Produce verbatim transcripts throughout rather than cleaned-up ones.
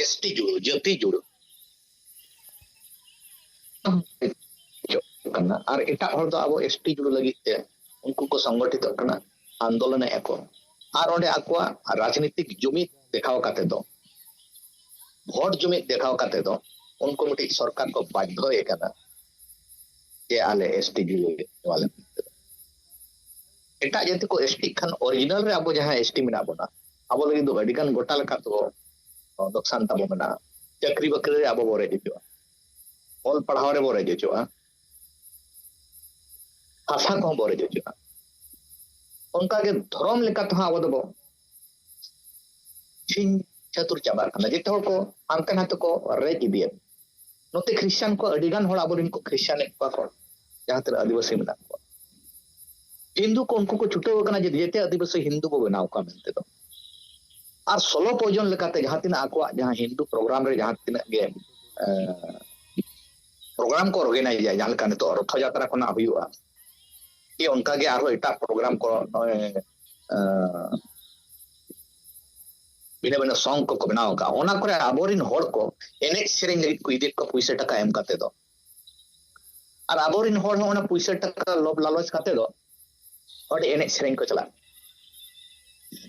ST ᱡᱩᱲᱩ, ᱡᱟᱹᱛᱤ ᱡᱩᱲᱩ ᱠᱟᱱᱟ᱾ ᱟᱨ ᱮᱴᱟᱜ ᱦᱚᱲ ᱫᱚ ᱟᱵᱚ ᱮᱥᱴᱤ ᱡᱩᱲᱩ ᱞᱟᱹᱜᱤᱫ ᱛᱮ ᱩᱱᱠᱩ ᱠᱚ ᱥᱚᱝᱜᱚᱴᱷᱤᱛᱚᱜ ᱠᱟᱱᱟ, ᱟᱱᱫᱳᱞᱚᱱᱮᱫᱼᱟ ᱠᱚ᱾ ᱟᱨ ᱚᱸᱰᱮ ᱟᱠᱚᱣᱟᱜ ᱨᱟᱡᱽᱱᱤᱛᱤᱠ ᱡᱩᱢᱤᱫ ᱫᱮᱠᱷᱟᱣ ᱠᱟᱛᱮ ᱫᱚ, ᱵᱷᱳᱴ ᱡᱩᱢᱤᱫ ᱫᱮᱠᱷᱟᱣ ᱠᱟᱛᱮ ᱫᱚ ᱩᱱᱠᱩ ᱢᱤᱫᱴᱤᱡ ᱥᱚᱨᱠᱟᱨ ᱠᱚ ᱵᱟᱫᱽᱫᱷᱚᱭᱮ ᱠᱟᱱᱟ ᱡᱮ ᱟᱞᱮ ᱮᱥᱴᱤ ᱡᱩᱲᱩ ᱮᱢᱟᱞᱮ ᱯᱮ᱾ ᱮᱴᱟᱜ ᱡᱟᱹᱛᱤ ᱠᱚ ᱮᱥᱴᱤᱜ ᱠᱷᱟᱱ ᱚᱨᱤᱡᱤᱱᱟᱞ ᱨᱮ ᱟᱵᱚ ᱡᱟᱦᱟᱸ ᱮᱥᱴᱤ ᱢᱮᱱᱟᱜ ᱵᱚᱱᱟ, ᱟᱵᱚ ᱞᱟᱹᱜᱤᱫ ᱫᱚ ᱟᱹᱰᱤᱜᱟᱱ ᱜᱚᱴᱟ ᱞᱮᱠᱟ ᱛᱮᱵᱚ ᱞᱚᱠᱥᱟᱱ ᱛᱟᱵᱚ ᱢᱮᱱᱟᱜᱼᱟ᱾ ᱪᱟᱹᱠᱨᱤ ᱵᱟᱹᱠᱨᱤ ᱨᱮ ᱟᱵᱚ ᱵᱚ ᱨᱮᱡ ᱦᱚᱪᱚᱜᱼᱟ, ᱚᱞ ᱯᱟᱲᱦᱟᱣ ᱨᱮᱵᱚ ᱨᱮᱡ ᱦᱚᱪᱚᱜᱼᱟ, ᱦᱟᱥᱟ ᱠᱚᱦᱚᱸ ᱵᱚ ᱨᱮᱡ ᱦᱚᱪᱚᱜᱼᱟ᱾ ᱚᱱᱠᱟᱜᱮ ᱫᱷᱚᱨᱚᱢ ᱞᱮᱠᱟ ᱛᱮᱦᱚᱸ ᱟᱵᱚ ᱫᱚᱵᱚ ᱪᱷᱤᱝ ᱪᱷᱟᱹᱛᱩᱨ ᱪᱟᱵᱟᱜ ᱠᱟᱱᱟ᱾ ᱡᱮᱛᱮ ᱦᱚᱲ ᱠᱚ ᱦᱟᱱᱛᱮ ᱱᱟᱛᱮ ᱠᱚ ᱨᱮᱡ ᱤᱫᱤᱭᱮᱫ᱾ ᱱᱚᱛᱮ ᱠᱷᱨᱤᱥᱪᱟᱱ ᱠᱚ ᱟᱹᱰᱤ ᱜᱟᱱ ᱦᱚᱲ ᱟᱵᱚᱨᱮᱱ ᱠᱚ ᱠᱷᱨᱤᱥᱪᱟᱱ ᱮᱫ ᱠᱚᱣᱟ ᱠᱚ, ᱡᱟᱦᱟᱸ ᱛᱤᱱᱟᱹᱜ ᱟᱹᱫᱤᱵᱟᱹᱥᱤ ᱢᱮᱱᱟᱜ ᱠᱚᱣᱟ᱾ ᱦᱤᱱᱫᱩ ᱠᱚ ᱩᱱᱠᱩ ᱠᱚ ᱪᱷᱩᱴᱟᱹᱣ ᱟᱠᱟᱱᱟ ᱡᱮ ᱡᱮᱛᱮ ᱟᱹᱫᱤᱵᱟᱹᱥᱤ ᱦᱤᱱᱫᱩ ᱵᱚ ᱵᱮᱱᱟᱣ ᱠᱚᱣᱟ ᱢᱮᱱᱛᱮ ᱫᱚ᱾ ᱟᱨ ᱥᱚᱞᱚ ᱯᱚᱭᱡᱚᱱ ᱞᱮᱠᱟᱛᱮ ᱡᱟᱦᱟᱸ ᱛᱤᱱᱟᱹᱜ ᱟᱠᱚᱣᱟᱜ ᱡᱟᱦᱟᱸ ᱦᱤᱱᱫᱩ ᱯᱨᱳᱜᱨᱟᱢ ᱨᱮ ᱡᱟᱦᱟᱸ ᱛᱤᱱᱟᱹᱜ ᱜᱮ ᱯᱨᱳᱜᱨᱟᱢ ᱠᱚ ᱚᱨᱜᱮᱱᱟᱭᱤᱡᱟ, ᱡᱟᱦᱟᱸ ᱞᱮᱠᱟ ᱱᱤᱛᱚᱜ ᱨᱚᱛᱷᱚ ᱡᱟᱛᱨᱟ ᱠᱷᱚᱱᱟᱜ ᱦᱩᱭᱩᱜᱼᱟ, ᱠᱤ ᱚᱱᱠᱟᱜᱮ ᱟᱨᱦᱚᱸ ᱮᱴᱟᱜ ᱯᱨᱳᱜᱨᱟᱢ ᱠᱚ ᱱᱚᱜᱼᱚᱭ ᱵᱷᱤᱱᱟᱹ ᱵᱷᱤᱱᱟᱹ ᱥᱚᱝ ᱠᱚᱠᱚ ᱵᱮᱱᱟᱣ ᱟᱠᱟᱫᱼᱟ, ᱚᱱᱟ ᱠᱚᱨᱮ ᱟᱵᱚᱨᱮᱱ ᱦᱚᱲ ᱠᱚ ᱮᱱᱮᱡ ᱥᱮᱨᱮᱧ ᱞᱟᱹᱜᱤᱫ ᱠᱚ ᱤᱫᱤᱭᱮᱫ ᱠᱚᱣᱟ ᱯᱩᱭᱥᱟᱹ ᱴᱟᱠᱟ ᱮᱢ ᱠᱟᱛᱮ ᱫᱚ᱾ ᱟᱨ ᱟᱵᱚᱨᱮᱱ ᱦᱚᱲ ᱦᱚᱸ ᱚᱱᱟ ᱯᱩᱭᱥᱟᱹ ᱴᱟᱠᱟ ᱞᱚᱵ ᱞᱟᱞᱚᱪ ᱠᱟᱛᱮ ᱫᱚ ᱚᱸᱰᱮ ᱮᱱᱮᱡ ᱥᱮᱨᱮᱧ ᱠᱚ ᱪᱟᱞᱟᱜᱼᱟ᱾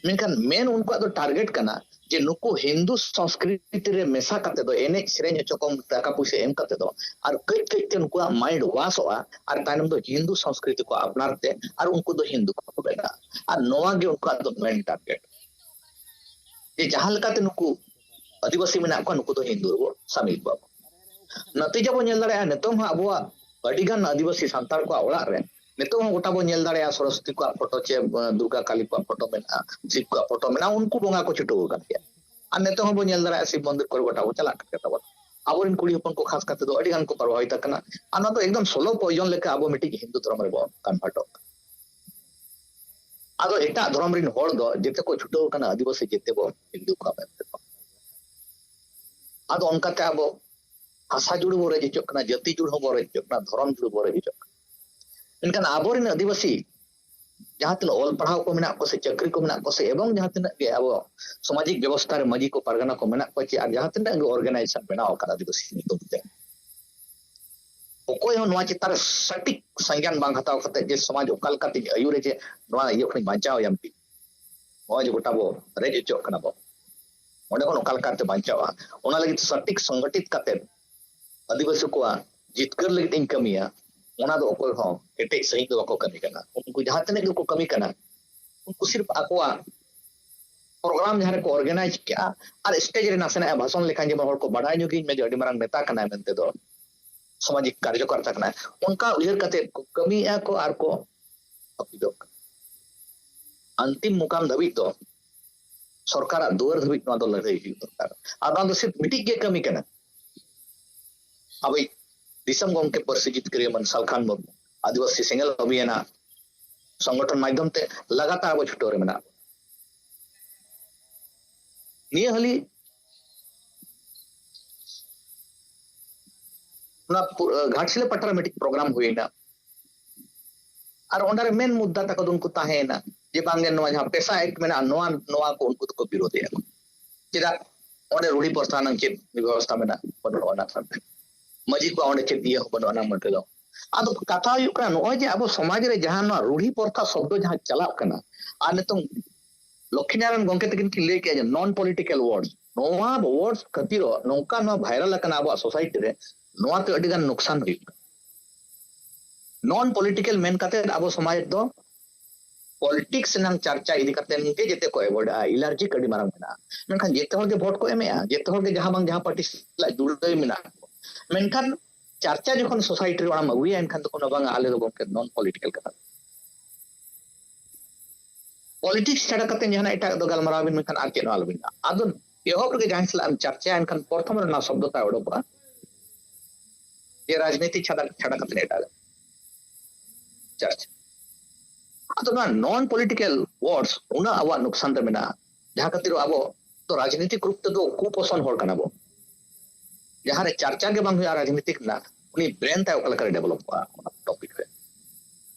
ᱢᱮᱱᱠᱷᱟᱱ ᱢᱮᱱ ᱩᱱᱠᱩᱣᱟᱜ ᱫᱚ ᱴᱟᱨᱜᱮᱴ ᱠᱟᱱᱟ ᱡᱮ ᱱᱩᱠᱩ ᱦᱤᱱᱫᱩ ᱥᱚᱝᱥᱠᱨᱤᱛᱤ ᱨᱮ ᱢᱮᱥᱟ ᱠᱟᱛᱮ ᱫᱚ, ᱮᱱᱮᱡ ᱥᱮᱨᱮᱧ ᱦᱚᱪᱚ ᱠᱚᱢ ᱴᱟᱠᱟ ᱯᱩᱭᱥᱟᱹ ᱮᱢ ᱠᱟᱛᱮ ᱫᱚ, ᱟᱨ ᱠᱟᱹᱡ ᱠᱟᱹᱡ ᱛᱮ ᱱᱩᱠᱩᱣᱟᱜ ᱢᱟᱭᱤᱱᱰ ᱣᱟᱥᱚᱜᱼᱟ, ᱟᱨ ᱛᱟᱭᱱᱚᱢ ᱫᱚ ᱦᱤᱱᱫᱩ ᱥᱚᱝᱥᱠᱨᱤᱛᱤ ᱠᱚ ᱟᱯᱱᱟᱨ ᱛᱮ ᱟᱨ ᱩᱱᱠᱩ ᱫᱚ ᱦᱤᱱᱫᱩ ᱠᱚ ᱵᱮᱱᱟᱜᱼᱟ᱾ ᱟᱨ ᱱᱚᱣᱟ ᱜᱮ ᱩᱱᱠᱩᱣᱟᱜ ᱫᱚ ᱢᱮᱱ ᱴᱟᱨᱜᱮᱴ, ᱡᱮ ᱡᱟᱦᱟᱸ ᱞᱮᱠᱟᱛᱮ ᱱᱩᱠᱩ ᱟᱹᱫᱤᱵᱟᱹᱥᱤ ᱢᱮᱱᱟᱜ ᱠᱚᱣᱟ, ᱱᱩᱠᱩ ᱫᱚ ᱦᱤᱱᱫᱩ ᱨᱮᱵᱚ ᱥᱟᱢᱤᱞ ᱠᱚᱣᱟ ᱵᱚ᱾ ᱱᱟᱛᱤᱡᱟ ᱵᱚ ᱧᱮᱞ ᱫᱟᱲᱮᱭᱟᱜᱼᱟ, ᱱᱤᱛᱚᱝ ᱦᱚᱸ ᱟᱵᱚᱣᱟᱜ ᱟᱹᱰᱤᱜᱟᱱ ᱟᱹᱫᱤᱵᱟᱹᱥᱤ ᱥᱟᱱᱛᱟᱲ ᱠᱚᱣᱟᱜ ᱚᱲᱟᱜ ᱨᱮ ᱱᱤᱛᱚᱝ ᱦᱚᱸ ᱜᱚᱴᱟ ᱵᱚ ᱧᱮᱞ ᱫᱟᱲᱮᱭᱟᱜᱼᱟ, ᱥᱚᱨᱚᱥᱚᱛᱤ ᱠᱚᱣᱟᱜ ᱯᱷᱳᱴᱳ ᱪᱮ ᱫᱩᱨᱜᱟ ᱠᱟᱞᱤ ᱠᱚᱣᱟᱜ ᱯᱷᱳᱴᱳ ᱢᱮᱱᱟᱜᱼᱟ, ᱥᱤᱵ ᱠᱚᱣᱟᱜ ᱯᱷᱳᱴᱳ ᱢᱮᱱᱟᱜᱼᱟ, ᱩᱱᱠᱩ ᱵᱚᱸᱜᱟ ᱠᱚ ᱪᱷᱩᱴᱟᱹᱣ ᱟᱠᱟᱱ ᱜᱮᱭᱟ᱾ ᱟᱨ ᱱᱤᱛᱚᱝ ᱦᱚᱸ ᱵᱚ ᱧᱮᱞ ᱫᱟᱲᱮᱭᱟᱜᱼᱟ, ᱥᱤᱵ ᱢᱚᱱᱫᱤᱨ ᱠᱚᱨᱮ ᱜᱚᱴᱟ ᱵᱚ ᱪᱟᱞᱟᱜ ᱠᱟᱱ ᱜᱮ ᱛᱟᱵᱚᱱᱟ᱾ ᱟᱵᱚᱨᱮᱱ ᱠᱩᱲᱤ ᱦᱚᱯᱚᱱ ᱠᱚ ᱠᱷᱟᱥ ᱠᱟᱛᱮ ᱫᱚ ᱟᱹᱰᱤ ᱜᱟᱱ ᱠᱚ ᱯᱨᱚᱵᱷᱟᱵᱤᱛ ᱟᱠᱟᱱᱟ᱾ ᱟᱨ ᱱᱚᱣᱟ ᱫᱚ ᱮᱠᱫᱚᱢ ᱥᱚᱞᱚ ᱯᱚᱭᱡᱚᱱ ᱞᱮᱠᱟ ᱟᱵᱚ ᱢᱤᱫᱴᱤᱡ ᱦᱤᱱᱫᱩ ᱫᱷᱚᱨᱚᱢ ᱨᱮᱵᱚ ᱠᱚᱱᱵᱷᱟᱨᱴᱚᱜ ᱠᱟᱱᱟ᱾ ᱟᱫᱚ ᱮᱴᱟᱜ ᱫᱷᱚᱨᱚᱢ ᱨᱮᱱ ᱦᱚᱲ ᱫᱚ ᱡᱮᱛᱮ ᱠᱚ ᱪᱷᱩᱴᱟᱹᱣ ᱟᱠᱟᱱᱟ ᱟᱹᱫᱤᱵᱟᱹᱥᱤ ᱡᱮᱛᱮ ᱵᱚ ᱦᱤᱱᱫᱩ ᱠᱚᱣᱟ ᱢᱮᱱᱛᱮ ᱫᱚ᱾ ᱟᱫᱚ ᱚᱱᱠᱟᱛᱮ ᱟᱵᱚ ᱦᱟᱥᱟ ᱡᱩᱲᱩ ᱵᱚ ᱨᱮᱡ ᱦᱚᱪᱚᱜ ᱠᱟᱱᱟ, ᱡᱟᱹᱛᱤ ᱡᱩᱲᱩ ᱦᱚᱸ ᱵᱚ ᱨᱮᱡ ᱦᱚᱪᱚᱜ ᱠᱟᱱᱟ, ᱫᱷᱚᱨᱚᱢ ᱡᱩᱲᱩ ᱵᱚ ᱨᱮᱡ ᱦᱚᱪᱚᱜ ᱠᱟᱱᱟ᱾ ᱢᱮᱱᱠᱷᱟᱱ ᱟᱵᱚᱨᱮᱱ ᱟᱹᱫᱤᱵᱟᱹᱥᱤ ᱡᱟᱦᱟᱸ ᱛᱤᱱᱟᱹᱜ ᱚᱞ ᱯᱟᱲᱦᱟᱣ ᱠᱚ ᱢᱮᱱᱟᱜ ᱠᱚ ᱥᱮ ᱪᱟᱹᱠᱨᱤ ᱠᱚ ᱢᱮᱱᱟᱜ ᱠᱚ ᱥᱮ ᱮᱵᱚᱝ ᱡᱟᱦᱟᱸ ᱛᱤᱱᱟᱹᱜ ᱜᱮ ᱟᱵᱚ ᱥᱟᱢᱟᱡᱤᱠ ᱵᱮᱵᱚᱥᱛᱷᱟ ᱨᱮ ᱢᱟᱹᱡᱷᱤ ᱠᱚ ᱯᱟᱨᱜᱟᱱᱟ ᱠᱚ ᱢᱮᱱᱟᱜ ᱠᱚᱣᱟ ᱪᱮ ᱟᱨ ᱡᱟᱦᱟᱸ ᱛᱤᱱᱟᱹᱜ ᱜᱮ ᱚᱨᱜᱟᱱᱟᱭᱡᱮᱥᱚᱱ ᱵᱮᱱᱟᱣ ᱟᱠᱟᱱᱟ ᱟᱹᱫᱤᱵᱟᱹᱥᱤ ᱧᱩᱛᱩᱢ ᱛᱮ, ᱚᱠᱚᱭ ᱦᱚᱸ ᱱᱚᱣᱟ ᱪᱮᱛᱟᱱ ᱨᱮ ᱥᱚᱴᱷᱤᱠ ᱥᱚᱝᱜᱮᱭᱟᱱ ᱵᱟᱝ ᱦᱟᱛᱟᱣ ᱠᱟᱛᱮ ᱡᱮ ᱥᱚᱢᱟᱡᱽ ᱚᱠᱟ ᱞᱮᱠᱟᱛᱮ ᱟᱹᱭᱩᱨᱮ ᱡᱮ ᱱᱚᱣᱟ ᱤᱭᱟᱹ ᱠᱷᱚᱱᱤᱧ ᱵᱟᱧᱪᱟᱣ ᱮᱭᱟ ᱢᱤᱫᱴᱤᱡ, ᱱᱚᱜᱼᱚᱭ ᱡᱮ ᱜᱚᱴᱟ ᱵᱚ ᱨᱮᱡ ᱦᱚᱪᱚᱜ ᱠᱟᱱᱟ ᱵᱚ, ᱚᱸᱰᱮ ᱠᱷᱚᱱ ᱚᱠᱟ ᱞᱮᱠᱟᱛᱮ ᱵᱟᱧᱪᱟᱣᱼᱟ, ᱚᱱᱟ ᱞᱟᱹᱜᱤᱫ ᱥᱚᱴᱷᱤᱠ ᱥᱚᱝᱜᱚᱴᱷᱤᱛ ᱠᱟᱛᱮ ᱟᱹᱫᱤᱵᱟᱹᱥᱤ ᱠᱚᱣᱟᱜ ᱡᱤᱛᱠᱟᱹᱨ ᱞᱟᱹᱜᱤᱫ ᱤᱧ ᱠᱟᱹᱢᱤᱭᱟ, ᱚᱱᱟ ᱫᱚ ᱚᱠᱚᱭ ᱦᱚᱸ ᱠᱮᱴᱮᱡ ᱥᱟᱺᱦᱤᱡ ᱫᱚ ᱵᱟᱠᱚ ᱠᱟᱹᱢᱤ ᱠᱟᱱᱟ᱾ ᱩᱱᱠᱩ ᱡᱟᱦᱟᱸ ᱛᱤᱱᱟᱹᱜ ᱜᱮᱠᱚ ᱠᱟᱹᱢᱤ ᱠᱟᱱᱟ, ᱩᱱᱠᱩ ᱥᱤᱨᱯ ᱟᱠᱚᱣᱟᱜ ᱯᱨᱳᱜᱨᱟᱢ ᱡᱟᱦᱟᱸ ᱨᱮᱠᱚ ᱚᱨᱜᱟᱱᱟᱭᱤᱡᱽ ᱠᱮᱜᱼᱟ ᱟᱨ ᱥᱴᱮᱡ ᱨᱮ ᱱᱟᱥᱮᱱᱟᱜ ᱮ ᱵᱷᱟᱥᱚᱱ ᱞᱮᱠᱷᱟᱱ ᱡᱮᱢᱚᱱ ᱦᱚᱲ ᱠᱚ ᱵᱟᱰᱟᱭ ᱧᱚᱜᱤᱧ ᱢᱮ ᱡᱮ ᱟᱹᱰᱤ ᱢᱟᱨᱟᱝ ᱱᱮᱛᱟ ᱠᱟᱱᱟᱭ ᱢᱮᱱᱛᱮ ᱫᱚ ᱥᱟᱢᱟᱡᱤᱠ ᱠᱟᱨᱡᱚᱠᱚᱨᱛᱟ ᱠᱟᱱᱟᱭ, ᱚᱱᱠᱟ ᱩᱭᱦᱟᱹᱨ ᱠᱟᱛᱮ ᱠᱚ ᱠᱟᱹᱢᱤᱭᱮᱫᱼᱟ ᱠᱚ ᱟᱨ ᱠᱚ ᱦᱟᱹᱯᱤᱫᱚᱜ ᱠᱟᱱᱟ᱾ ᱟᱱᱛᱤᱢ ᱢᱩᱠᱟᱢ ᱫᱷᱟᱹᱵᱤᱡ ᱫᱚ ᱥᱚᱨᱠᱟᱨᱟᱜ ᱫᱩᱣᱟᱹᱨ ᱫᱷᱟᱹᱵᱤᱡ ᱱᱚᱣᱟ ᱫᱚ ᱞᱟᱹᱲᱦᱟᱹᱭ ᱦᱩᱭᱩᱜ ᱫᱚᱨᱠᱟᱨ᱾ ᱟᱨ ᱱᱚᱣᱟ ᱫᱚ ᱥᱤᱨᱯ ᱢᱤᱫᱴᱤᱡ ᱜᱮ ᱠᱟᱹᱢᱤ ᱠᱟᱱᱟ, ᱟᱵᱚᱭᱤᱡ ᱫᱤᱥᱚᱢ ᱜᱚᱢᱠᱮ ᱯᱟᱹᱨᱥᱤ ᱡᱤᱛᱠᱟᱹᱨᱤᱭᱟᱹ ᱢᱟᱹᱱ ᱥᱟᱞᱠᱷᱟᱱ ᱢᱩᱨᱢᱩ ᱟᱹᱫᱤᱵᱟᱹᱥᱤ ᱥᱮᱸᱜᱮᱞ ᱚᱵᱷᱤᱭᱟᱱᱟᱜ ᱥᱚᱝᱜᱚᱴᱷᱚᱱ ᱢᱟᱫᱽᱫᱷᱚᱢ ᱛᱮ ᱞᱟᱜᱟᱛᱟᱨ ᱟᱵᱚ ᱪᱷᱩᱴᱟᱹᱣ ᱨᱮ ᱢᱮᱱᱟᱜ ᱵᱚᱱᱟ᱾ ᱱᱤᱭᱟᱹ ᱦᱟᱹᱞᱤ ᱚᱱᱟ ᱯᱩ-, ᱜᱷᱟᱴᱥᱤᱞᱟᱹ ᱯᱟᱴᱟ ᱨᱮ ᱢᱤᱫᱴᱤᱡ ᱯᱨᱳᱜᱨᱟᱢ ᱦᱩᱭᱮᱱᱟ᱾ ᱟᱨ ᱚᱸᱰᱮ ᱨᱮ ᱢᱮᱱ ᱢᱩᱫᱽᱫᱟ ᱛᱟᱠᱚ ᱫᱚ ᱩᱱᱠᱩ ᱛᱟᱦᱮᱸᱭᱮᱱᱟ ᱡᱮ ᱵᱟᱝᱜᱮ ᱱᱚᱣᱟ ᱡᱟᱦᱟᱸ PESA Act ᱢᱮᱱᱟᱜᱼᱟ, ᱱᱚᱣᱟ, ᱱᱚᱣᱟ ᱠᱚ ᱩᱱᱠᱩ ᱫᱚᱠᱚ ᱵᱤᱨᱳᱫᱷᱮᱜᱼᱟ ᱠᱚ᱾ ᱪᱮᱫᱟᱜ? ᱚᱸᱰᱮ ᱨᱩᱲᱤ ᱯᱨᱚᱛᱷᱟ ᱨᱮᱱᱟᱜ ᱪᱮᱫ ᱵᱮᱵᱚᱥᱛᱷᱟ ᱢᱮᱱᱟᱜᱼᱟ? ᱵᱟᱹᱱᱩᱜᱼᱟ ᱚᱱᱟ ᱥᱟᱶᱛᱮ᱾ ᱢᱟᱹᱡᱷᱤ ᱠᱚᱣᱟᱜ ᱚᱸᱰᱮ ᱪᱮᱫ ᱤᱭᱟᱹ ᱦᱚᱸ ᱵᱟᱹᱱᱩᱜᱼᱟ ᱚᱱᱟ ᱢᱚᱫᱽᱫᱷᱮ ᱫᱚ᱾ ᱟᱫᱚ ᱠᱟᱛᱷᱟ ᱦᱩᱭᱩᱜ ᱠᱟᱱᱟ, ᱱᱚᱜᱼᱚᱭ ᱡᱮ ᱟᱵᱚ ᱥᱚᱢᱟᱡᱽ ᱨᱮ ᱡᱟᱦᱟᱸ ᱱᱚᱣᱟ ᱨᱩᱲᱤ ᱯᱨᱚᱛᱷᱟ ᱥᱚᱵᱫᱚ ᱡᱟᱦᱟᱸ ᱪᱟᱞᱟᱜ ᱠᱟᱱᱟ, ᱟᱨ ᱱᱤᱛᱚᱝ ᱞᱚᱠᱠᱷᱤᱱᱟᱨᱟᱭᱚᱱ ᱜᱚᱢᱠᱮ ᱛᱟᱹᱠᱤᱱ ᱠᱤᱱ ᱞᱟᱹᱭ ᱠᱮᱜᱼᱟ ᱡᱮ non political words, ᱱᱚᱣᱟ words ᱠᱷᱟᱹᱛᱤᱨ ᱱᱚᱝᱠᱟ ᱱᱚᱣᱟ viral ᱟᱠᱟᱱᱟ ᱟᱵᱚᱣᱟᱜ society ᱨᱮ, ᱱᱚᱣᱟ ᱛᱮ ᱟᱹᱰᱤ ᱜᱟᱱ ᱱᱩᱠᱥᱟᱱ ᱦᱩᱭᱩᱜ ᱠᱟᱱᱟ᱾ Non political ᱢᱮᱱ ᱠᱟᱛᱮ ᱟᱵᱚ ᱥᱚᱢᱟᱡᱽ ᱫᱚ politics ᱨᱮᱱᱟᱜ ᱪᱟᱨᱪᱟ ᱤᱫᱤ ᱠᱟᱛᱮ ᱜᱮ ᱡᱮᱛᱮ ᱠᱚ avoid ᱟ, allergic ᱟᱹᱰᱤ ᱢᱟᱨᱟᱝ ᱢᱮᱱᱟᱜᱼᱟ᱾ ᱢᱮᱱᱠᱷᱟᱱ ᱡᱮᱛᱮ ᱦᱚᱲ ᱜᱮ vote ᱠᱚ ᱮᱢᱮᱜᱼᱟ, ᱡᱮᱛᱮ ᱦᱚᱲ ᱜᱮ ᱡᱟᱦᱟᱸ ᱵᱟᱝ ᱡᱟᱦᱟᱸ party ᱥᱟᱞᱟᱜ ᱡᱩᱲᱟᱹᱣ ᱢᱮᱱᱟᱜ ᱠᱚ, ᱢᱮᱱᱠᱷᱟᱱ ᱪᱟᱨᱪᱟ ᱡᱚᱠᱷᱚᱱ society ᱨᱮ ᱚᱱᱟᱢ ᱟᱹᱜᱩᱭᱟ, ᱮᱱᱠᱷᱟᱱ ᱫᱚᱠᱚ ᱢᱮᱱᱟ, "ᱵᱟᱝᱟ, ᱟᱞᱮ ᱫᱚ ᱜᱚᱢᱠᱮ non political ᱠᱟᱱᱟ ᱞᱮ, politics ᱪᱷᱟᱰᱟ ᱠᱟᱛᱮ ᱡᱟᱦᱟᱱᱟᱜ ᱮᱴᱟᱜ ᱫᱚ ᱜᱟᱞᱢᱟᱨᱟᱣ ᱵᱤᱱ, ᱢᱮᱱᱠᱷᱟᱱ ᱟᱨ ᱪᱮᱫ ᱦᱚᱸ ᱟᱞᱚᱵᱤᱱ ᱢᱮᱱᱟ᱾" ᱟᱫᱚ ᱮᱦᱚᱵ ᱨᱮᱜᱮ ᱡᱟᱦᱟᱸᱭ ᱥᱟᱞᱟᱜ ᱮᱢ ᱪᱟᱨᱪᱟᱭᱟ, ᱮᱱᱠᱷᱟᱱ ᱯᱨᱚᱛᱷᱚᱢ ᱨᱮ ᱱᱚᱣᱟ ᱥᱚᱵᱫᱚ ᱛᱟᱭ ᱚᱰᱚᱠᱚᱜᱼᱟ ᱡᱮ ᱨᱟᱡᱽᱱᱤᱛᱤ ᱪᱷᱟᱰᱟ, ᱪᱷᱟᱰᱟ ᱠᱟᱛᱮ ᱮᱴᱟᱜ ᱪᱟᱨᱪᱟ᱾ ᱟᱫᱚ ᱱᱚᱣᱟ non political words ᱩᱱᱟᱹᱜ ᱟᱵᱚᱣᱟᱜ ᱱᱩᱠᱥᱟᱱ ᱨᱮ ᱢᱮᱱᱟᱜᱼᱟ, ᱡᱟᱦᱟᱸ ᱠᱷᱟᱹᱛᱤᱨ ᱟᱵᱚ ᱫᱚ ᱨᱟᱡᱽᱱᱤᱛᱤᱠ ᱨᱩᱯ ᱛᱮᱫᱚ ᱠᱩᱯᱚᱥᱚᱱ ᱦᱚᱲ ᱠᱟᱱᱟ ᱵᱚ᱾ ᱡᱟᱦᱟᱸ ᱨᱮ ᱪᱟᱨᱪᱟ ᱜᱮ ᱵᱟᱝ ᱦᱩᱭᱩᱜᱼᱟ ᱨᱟᱡᱽᱱᱤᱛᱤᱠ ᱨᱮᱱᱟᱜ, ᱩᱱᱤ brain ᱛᱟᱭ ᱚᱠᱟ ᱞᱮᱠᱟᱨᱮ develop ᱠᱚᱜᱼᱟ ᱚᱱᱟ topic ᱨᱮ?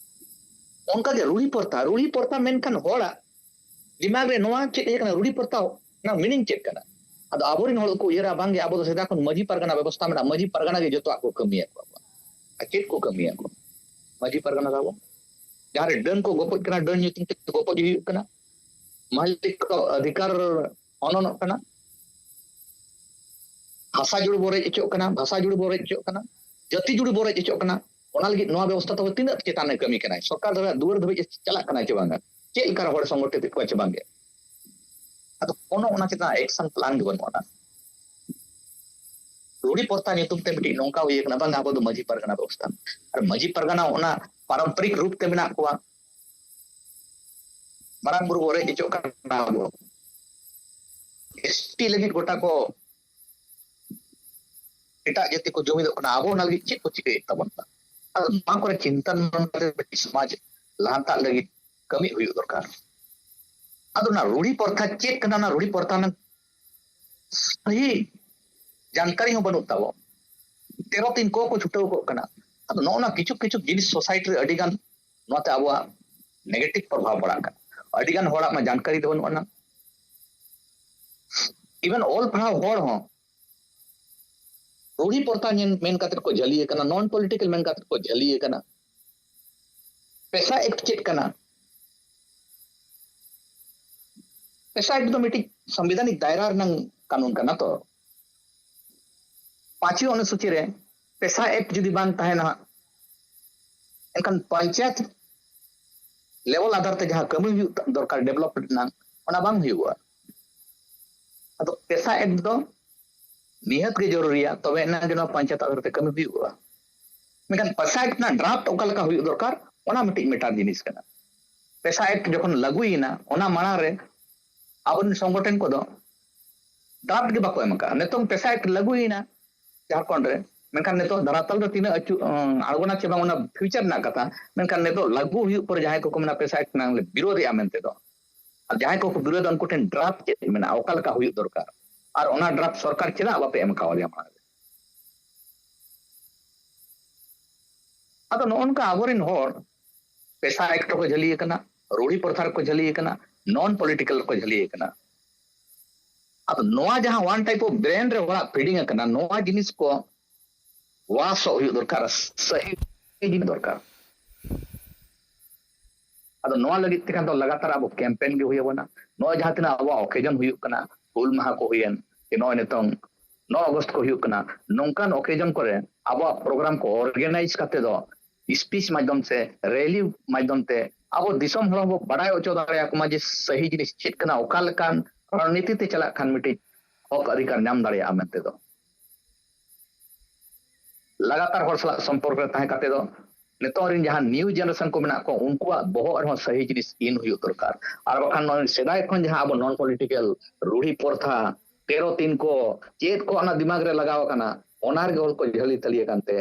ᱚᱱᱠᱟᱜᱮ ᱨᱩᱲᱤ ᱯᱨᱚᱛᱷᱟ, ᱨᱩᱲᱤ ᱯᱨᱚᱛᱷᱟ ᱢᱮᱱᱠᱷᱟᱱ ᱦᱚᱲᱟᱜ ᱫᱤᱢᱟᱜᱽ ᱨᱮ ᱱᱚᱣᱟ ᱪᱮᱫ ᱦᱮᱡ ᱟᱠᱟᱱᱟ, ᱨᱩᱲᱤ ᱯᱨᱚᱛᱷᱟ ᱨᱮᱱᱟᱜ ᱢᱤᱱᱤᱝ ᱪᱮᱫ ᱠᱟᱱᱟ? ᱟᱫᱚ ᱟᱵᱚᱨᱮᱱ ᱦᱚᱲ ᱠᱚ ᱩᱭᱦᱟᱹᱨᱟ, ᱵᱟᱝᱜᱮ, ᱟᱵᱚ ᱫᱚ ᱥᱮᱫᱟᱭ ᱠᱷᱚᱱ ᱢᱟᱹᱡᱷᱤ ᱯᱟᱨᱜᱟᱱᱟ ᱵᱮᱵᱚᱥᱛᱷᱟ ᱢᱮᱱᱟᱜᱼᱟ, ᱢᱟᱹᱡᱷᱤ ᱯᱟᱨᱜᱟᱱᱟ ᱜᱮ ᱡᱚᱛᱚᱣᱟᱜ ᱠᱚ ᱠᱟᱹᱢᱤᱭᱟᱠᱚ᱾ ᱟᱨ ᱪᱮᱫ ᱠᱚ ᱠᱟᱹᱢᱤᱭᱟᱠᱚ ᱢᱟᱹᱡᱷᱤ ᱯᱟᱨᱜᱟᱱᱟ ᱛᱟᱵᱚ? ᱡᱟᱦᱟᱸ ᱨᱮ ᱰᱟᱹᱱ ᱠᱚ ᱜᱚᱯᱚᱡ ᱠᱟᱱᱟ, ᱰᱟᱹᱱ ᱧᱩᱛᱩᱢ ᱛᱮ ᱜᱚᱯᱚᱡ ᱦᱩᱭᱩᱜ ᱠᱟᱱᱟ, ᱢᱟᱹᱞᱤᱠ ᱠᱚ ᱚᱫᱷᱤᱠᱟᱨ ᱦᱚᱱᱚᱱᱚᱜ ᱠᱟᱱᱟ, ᱵᱷᱟᱥᱟ ᱡᱩᱲᱩ ᱵᱚ ᱨᱮᱡ ᱦᱚᱪᱚᱜ ᱠᱟᱱᱟ, ᱵᱷᱟᱥᱟ ᱡᱩᱲᱩ ᱵᱚ ᱨᱮᱡ ᱦᱚᱪᱚᱜ ᱠᱟᱱᱟ, ᱡᱟᱹᱛᱤ ᱡᱩᱲᱩ ᱵᱚ ᱨᱮᱡ ᱦᱚᱪᱚᱜ ᱠᱟᱱᱟ᱾ ᱚᱱᱟ ᱞᱟᱹᱜᱤᱫ ᱱᱚᱣᱟ ᱵᱮᱵᱚᱥᱛᱷᱟ ᱛᱟᱵᱚ ᱛᱤᱱᱟᱹᱜ ᱪᱮᱛᱟᱱ ᱨᱮ ᱠᱟᱹᱢᱤ ᱠᱟᱱᱟᱭ? ᱥᱚᱨᱠᱟᱨ ᱫᱷᱟᱹᱵᱤᱡ, ᱫᱩᱣᱟᱹᱨ ᱫᱷᱟᱹᱵᱤᱡ ᱮ ᱪᱟᱞᱟᱜ ᱠᱟᱱᱟᱭ ᱪᱮ ᱵᱟᱝᱟ? ᱪᱮᱫ ᱞᱮᱠᱟ ᱨᱮ ᱦᱚᱲ ᱥᱚᱝᱜᱚᱴᱷᱤᱛ ᱮᱫ ᱠᱚᱣᱟ ᱪᱮ ᱵᱟᱝᱜᱮ? ᱟᱫᱚ ᱠᱳᱱᱳ ᱚᱱᱟ ᱪᱮᱛᱟᱱ ᱮᱠᱥᱚᱱ ᱯᱞᱟᱱ ᱜᱮ ᱵᱟᱹᱱᱩᱜ ᱟᱱᱟ᱾ ᱨᱩᱲᱤ ᱯᱨᱚᱛᱷᱟ ᱧᱩᱛᱩᱢ ᱛᱮ ᱢᱤᱫᱴᱤᱡ ᱱᱚᱝᱠᱟ ᱦᱩᱭ ᱟᱠᱟᱱᱟ, ᱵᱟᱝ, ᱟᱵᱚ ᱫᱚ ᱢᱟᱹᱡᱷᱤ ᱯᱟᱨᱜᱟᱱᱟ ᱵᱮᱵᱚᱥᱛᱷᱟ, ᱟᱨ ᱢᱟᱹᱡᱷᱤ ᱯᱟᱨᱜᱟᱱᱟ ᱚᱱᱟ ᱯᱟᱨᱚᱢᱯᱚᱨᱤᱠ ᱨᱩᱯ ᱛᱮ ᱢᱮᱱᱟᱜ ᱠᱚᱣᱟ, ᱢᱟᱨᱟᱝ ᱵᱩᱨᱩ ᱵᱚ ᱨᱮᱡ ᱦᱚᱪᱚᱜ ᱠᱟᱱᱟ ᱟᱵᱚ᱾ ᱮᱥᱴᱤ ᱞᱟᱹᱜᱤᱫ ᱜᱚᱴᱟ ᱠᱚ ᱮᱴᱟᱜ ᱡᱟᱹᱛᱤ ᱠᱚ ᱡᱩᱢᱤᱫᱚᱜ ᱠᱟᱱᱟ, ᱟᱵᱚ ᱚᱱᱟ ᱞᱟᱹᱜᱤᱫ ᱪᱮᱫ ᱠᱚ ᱪᱤᱠᱟᱹᱭᱮᱫ ᱛᱟᱵᱚᱱᱟ? ᱟᱫᱚ ᱱᱚᱣᱟ ᱠᱚᱨᱮ ᱪᱤᱱᱛᱟᱹ ᱢᱚᱱ ᱠᱟᱛᱮ ᱢᱤᱫᱴᱤᱡ ᱥᱚᱢᱟᱡᱽ ᱞᱟᱦᱟᱱᱛᱟᱜ ᱞᱟᱹᱜᱤᱫ ᱠᱟᱹᱢᱤ ᱦᱩᱭᱩᱜ ᱫᱚᱨᱠᱟᱨ᱾ ᱟᱫᱚ ᱚᱱᱟ ᱨᱩᱲᱤ ᱯᱨᱚᱛᱷᱟ ᱪᱮᱫ ᱠᱟᱱᱟ, ᱚᱱᱟ ᱨᱩᱲᱤ ᱯᱨᱚᱛᱷᱟ ᱨᱮᱱᱟᱜ ᱥᱟᱹᱦᱤ ᱡᱟᱱᱠᱟᱨᱤ ᱦᱚᱸ ᱵᱟᱹᱱᱩᱜ ᱛᱟᱵᱚ᱾ ᱛᱮᱨᱚ ᱛᱤᱱ ᱠᱚ ᱠᱚ ᱪᱷᱩᱴᱟᱹᱣ ᱠᱚᱜ ᱠᱟᱱᱟ᱾ ᱟᱫᱚ ᱱᱚᱜᱼᱚ ᱱᱟ ᱠᱤᱪᱷᱩ ᱠᱤᱪᱷᱩ ᱡᱤᱱᱤᱥ ᱥᱳᱥᱟᱭᱴᱤ ᱨᱮ ᱟᱹᱰᱤ ᱜᱟᱱ ᱱᱚᱣᱟᱛᱮ ᱟᱵᱚᱣᱟᱜ ᱱᱮᱜᱮᱴᱤᱵᱷ ᱯᱨᱚᱵᱷᱟᱵᱽ ᱯᱟᱲᱟᱜ ᱠᱟᱱᱟ᱾ ᱟᱹᱰᱤ ᱜᱟᱱ ᱦᱚᱲᱟᱜ ᱢᱟ ᱡᱟᱱᱠᱟᱨᱤ ᱫᱚ ᱵᱟᱹᱱᱩᱜ ᱟᱱᱟ᱾ ᱤᱵᱷᱮᱱ ᱚᱞ ᱯᱟᱲᱦᱟᱣ ᱦᱚᱲ ᱦᱚᱸ ᱨᱩᱲᱤ ᱯᱨᱚᱛᱷᱟ ᱧᱮᱞ ᱢᱮᱱ ᱠᱟᱛᱮ ᱠᱚ ᱡᱷᱟᱹᱞᱤ ᱟᱠᱟᱱᱟ, ᱱᱚᱱ ᱯᱚᱞᱤᱴᱤᱠᱟᱞ ᱢᱮᱱ ᱠᱟᱛᱮ ᱠᱚ ᱡᱷᱟᱹᱞᱤ ᱟᱠᱟᱱᱟ᱾ ᱯᱮᱥᱟ ᱮᱠᱴ ᱪᱮᱫ ᱠᱟᱱᱟ? ᱯᱮᱥᱟ ᱮᱠᱴ ᱫᱚ ᱢᱤᱫᱴᱤᱡ ᱥᱚᱝᱵᱤᱫᱷᱟᱱᱤᱠ ᱫᱟᱭᱨᱟ ᱨᱮᱱᱟᱝ ᱠᱟᱹᱱᱩᱱ ᱠᱟᱱᱟ ᱛᱚ᱾ ᱯᱟᱸᱪᱣᱤ ᱚᱱᱩᱥᱩᱪᱤ ᱨᱮ ᱯᱮᱥᱟ ᱮᱠᱴ ᱡᱩᱫᱤ ᱵᱟᱝ ᱛᱟᱦᱮᱱᱟ ᱦᱟᱸᱜ, ᱮᱱᱠᱷᱟᱱ ᱯᱚᱧᱪᱟᱭᱮᱛ ᱞᱮᱵᱮᱞ ᱟᱫᱷᱟᱨ ᱛᱮ ᱡᱟᱦᱟᱸ ᱠᱟᱹᱢᱤ ᱦᱩᱭᱩᱜ ᱫᱚᱨᱠᱟᱨ ᱰᱮᱵᱷᱞᱚᱯᱢᱮᱱᱴ ᱨᱮᱱᱟᱜ, ᱚᱱᱟ ᱵᱟᱝ ᱦᱩᱭᱩᱜᱼᱟ᱾ ᱟᱫᱚ ᱯᱮᱥᱟ ᱮᱠᱴ ᱫᱚ ᱱᱤᱦᱟᱹᱛ ᱜᱮ ᱡᱚᱨᱩᱨᱤᱭᱟ, ᱛᱚᱵᱮ ᱮᱱᱟᱝ ᱜᱮ ᱱᱚᱣᱟ ᱯᱚᱧᱪᱟᱭᱮᱛ ᱟᱫᱷᱟᱨ ᱛᱮ ᱠᱟᱹᱢᱤ ᱦᱩᱭᱩᱜᱼᱟ᱾ ᱢᱮᱱᱠᱷᱟᱱ ᱯᱮᱥᱟ ᱮᱠᱴ ᱨᱮᱱᱟᱜ ᱰᱨᱟᱯᱴ ᱚᱠᱟ ᱞᱮᱠᱟ ᱦᱩᱭᱩᱜ ᱫᱚᱨᱠᱟᱨ, ᱚᱱᱟ ᱢᱤᱫᱴᱤᱡ ᱢᱮᱴᱟᱨ ᱡᱤᱱᱤᱥ ᱠᱟᱱᱟ᱾ ᱯᱮᱥᱟ ᱮᱠᱴ ᱡᱚᱠᱷᱚᱱ ᱞᱟᱹᱜᱩᱭᱮᱱᱟ, ᱚᱱᱟ ᱢᱟᱲᱟᱝ ᱨᱮ ᱟᱵᱚᱨᱮᱱ ᱥᱚᱝᱜᱚᱴᱷᱚᱱ ᱠᱚᱫᱚ ᱰᱨᱟᱯᱴ ᱜᱮ ᱵᱟᱠᱚ ᱮᱢ ᱟᱠᱟᱫᱼᱟ᱾ ᱱᱤᱛᱚᱝ ᱯᱮᱥᱟ ᱮᱠᱴ ᱞᱟᱹᱜᱩᱭᱮᱱᱟ ᱡᱷᱟᱲᱠᱷᱚᱸᱰ ᱨᱮ, ᱢᱮᱱᱠᱷᱟᱱ ᱱᱤᱛᱚᱜ ᱫᱷᱟᱨᱟᱛᱟᱞ ᱨᱮ ᱛᱤᱱᱟᱹᱜ ᱟᱹᱪᱩ-, ᱟᱸ, ᱟᱬᱜᱚᱱᱟ ᱪᱮ ᱵᱟᱝ, ᱚᱱᱟ ᱯᱷᱤᱭᱩᱪᱟᱨ ᱨᱮᱱᱟᱜ ᱠᱟᱛᱷᱟ᱾ ᱢᱮᱱᱠᱷᱟᱱ ᱱᱤᱛᱚᱜ ᱞᱟᱹᱜᱩ ᱦᱩᱭᱩᱜ ᱯᱚᱨᱮ ᱡᱟᱦᱟᱸᱭ ᱠᱚᱠᱚ ᱢᱮᱱᱟ ᱯᱮᱥᱟ ᱮᱠᱴ ᱱᱟᱝ ᱞᱮ ᱵᱤᱨᱳᱫᱷᱮᱜᱼᱟ ᱢᱮᱱᱛᱮ ᱫᱚ, ᱟᱨ ᱡᱟᱦᱟᱸᱭ ᱠᱚᱠᱚ ᱵᱤᱨᱳᱫᱷᱟ ᱩᱱᱠᱩ ᱴᱷᱮᱱ ᱰᱨᱟᱯᱴ ᱪᱮᱫ ᱢᱮᱱᱟᱜᱼᱟ, ᱚᱠᱟ ᱞᱮᱠᱟ ᱦᱩᱭᱩᱜ ᱫᱚᱨᱠᱟᱨ, ᱟᱨ ᱚᱱᱟ ᱰᱨᱟᱯᱴ ᱥᱚᱨᱠᱟᱨ ᱪᱮᱫᱟᱜ ᱵᱟᱯᱮ ᱮᱢ ᱠᱟᱣᱫᱮᱭᱟ ᱢᱟᱲᱟᱝ ᱨᱮ? ᱟᱫᱚ ᱱᱚᱜᱼᱚ ᱱᱚᱝᱠᱟ ᱟᱵᱚᱨᱮᱱ ᱦᱚᱲ ᱯᱮᱥᱟ ᱮᱠᱴᱚᱨ ᱠᱚ ᱡᱷᱟᱹᱞᱤ ᱟᱠᱟᱱᱟ, ᱨᱩᱲᱤ ᱯᱨᱚᱛᱷᱟ ᱨᱮᱠᱚ ᱡᱷᱟᱹᱞᱤ ᱟᱠᱟᱱᱟ, ᱱᱚᱱ ᱯᱚᱞᱤᱴᱤᱠᱟᱞ ᱨᱮᱠᱚ ᱡᱷᱟᱹᱞᱤ ᱟᱠᱟᱱᱟ᱾ ᱟᱫᱚ ᱱᱚᱣᱟ ᱡᱟᱦᱟᱸ ᱚᱣᱟᱱ ᱴᱟᱭᱤᱯ ᱚᱯᱷ ᱵᱨᱮᱱ ᱨᱮ ᱦᱚᱲᱟᱜ ᱯᱷᱤᱰᱤᱝ ᱟᱠᱟᱱᱟ, ᱱᱚᱣᱟ ᱡᱤᱱᱤᱥ ᱠᱚ ᱣᱟᱥᱚᱜ ᱦᱩᱭᱩᱜ ᱫᱚᱨᱠᱟᱨ, ᱥᱟᱹᱦᱤ ᱡᱤᱱᱤᱥ ᱫᱚᱨᱠᱟᱨ᱾ ᱟᱫᱚ ᱱᱚᱣᱟ ᱞᱟᱹᱜᱤᱫ ᱛᱮᱠᱷᱟᱱ ᱫᱚ ᱞᱟᱜᱟᱛᱟᱨ ᱟᱵᱚ ᱠᱮᱢᱯᱮᱱ ᱜᱮ ᱦᱩᱭ ᱟᱵᱚᱱᱟ᱾ ᱱᱚᱜᱼᱚᱭ ᱡᱟᱦᱟᱸ ᱛᱤᱱᱟᱹᱜ ᱟᱵᱚᱣᱟᱜ ᱚᱠᱮᱡᱚᱱ ᱦᱩᱭᱩᱜ ᱠᱟᱱᱟ, ᱦᱩᱞ ᱢᱟᱦᱟ ᱠᱚ ᱦᱩᱭᱮᱱ, ᱥᱮ ᱱᱚᱜᱼᱚᱭ ᱱᱤᱛᱚᱝ ᱱᱚ ᱟᱜᱚᱥᱴ ᱠᱚ ᱦᱩᱭᱩᱜ ᱠᱟᱱᱟ, ᱱᱚᱝᱠᱟᱱ ᱚᱠᱮᱡᱚᱱ ᱠᱚᱨᱮ ᱟᱵᱚᱣᱟᱜ ᱯᱨᱳᱜᱨᱟᱢ ᱠᱚ ᱚᱨᱜᱟᱱᱟᱭᱤᱡᱽ ᱠᱟᱛᱮ ᱫᱚ ᱥᱯᱤᱪ ᱢᱟᱫᱽᱫᱷᱚᱢ ᱥᱮ ᱨᱮᱞᱤ ᱢᱟᱫᱽᱫᱷᱚᱢ ᱛᱮ ᱟᱵᱚ ᱫᱤᱥᱚᱢ ᱦᱚᱲ ᱦᱚᱸᱵᱚ ᱵᱟᱲᱟᱭ ᱦᱚᱪᱚ ᱫᱟᱲᱮᱭᱟᱠᱚ ᱢᱟ ᱡᱮ ᱥᱟᱹᱦᱤ ᱡᱤᱱᱤᱥ ᱪᱮᱫ ᱠᱟᱱᱟ, ᱚᱠᱟ ᱞᱮᱠᱟᱱ ᱨᱚᱱᱱᱤᱛᱤ ᱛᱮ ᱪᱟᱞᱟᱜ ᱠᱷᱟᱱ ᱢᱤᱫᱴᱤᱡ ᱦᱚᱠ ᱚᱫᱷᱤᱠᱟᱨ ᱧᱟᱢ ᱫᱟᱲᱮᱭᱟᱜᱼᱟ ᱢᱮᱱᱛᱮ ᱫᱚ᱾ ᱞᱟᱜᱟᱛᱟᱨ ᱦᱚᱲ ᱥᱟᱞᱟᱜ ᱥᱚᱢᱯᱚᱨᱠᱚ ᱨᱮ ᱛᱟᱦᱮᱸ ᱠᱟᱛᱮ ᱫᱚ ᱱᱤᱛᱚᱜ ᱨᱮᱱ ᱡᱟᱦᱟᱸ ᱱᱤᱭᱩ ᱡᱮᱱᱟᱨᱮᱥᱚᱱ ᱠᱚ ᱢᱮᱱᱟᱜ ᱠᱚᱣᱟ, ᱩᱱᱠᱩᱣᱟᱜ ᱵᱚᱦᱚᱜ ᱨᱮᱦᱚᱸ ᱥᱟᱹᱦᱤ ᱡᱤᱱᱤᱥ ᱤᱱ ᱦᱩᱭᱩᱜ ᱫᱚᱨᱠᱟᱨ᱾ ᱟᱨ ᱵᱟᱠᱷᱟᱱ ᱱᱚᱜᱼᱚᱭ ᱥᱮᱫᱟᱭ ᱠᱷᱚᱱ ᱡᱟᱦᱟᱸ ᱟᱵᱚ ᱱᱚᱱ ᱯᱚᱞᱤᱴᱤᱠᱟᱞ ᱨᱩᱲᱤ ᱯᱨᱚᱛᱷᱟ, ᱛᱮᱨᱚ ᱛᱤᱱ ᱠᱚ, ᱪᱮᱫ ᱠᱚ ᱚᱱᱟ ᱫᱤᱢᱟᱜᱽ ᱨᱮ ᱞᱟᱜᱟᱣ ᱟᱠᱟᱱᱟ, ᱚᱱᱟ ᱨᱮᱜᱮ ᱦᱚᱲ ᱠᱚ ᱡᱷᱟᱹᱞᱤ ᱛᱟᱹᱞᱤ ᱟᱠᱟᱱ ᱛᱮ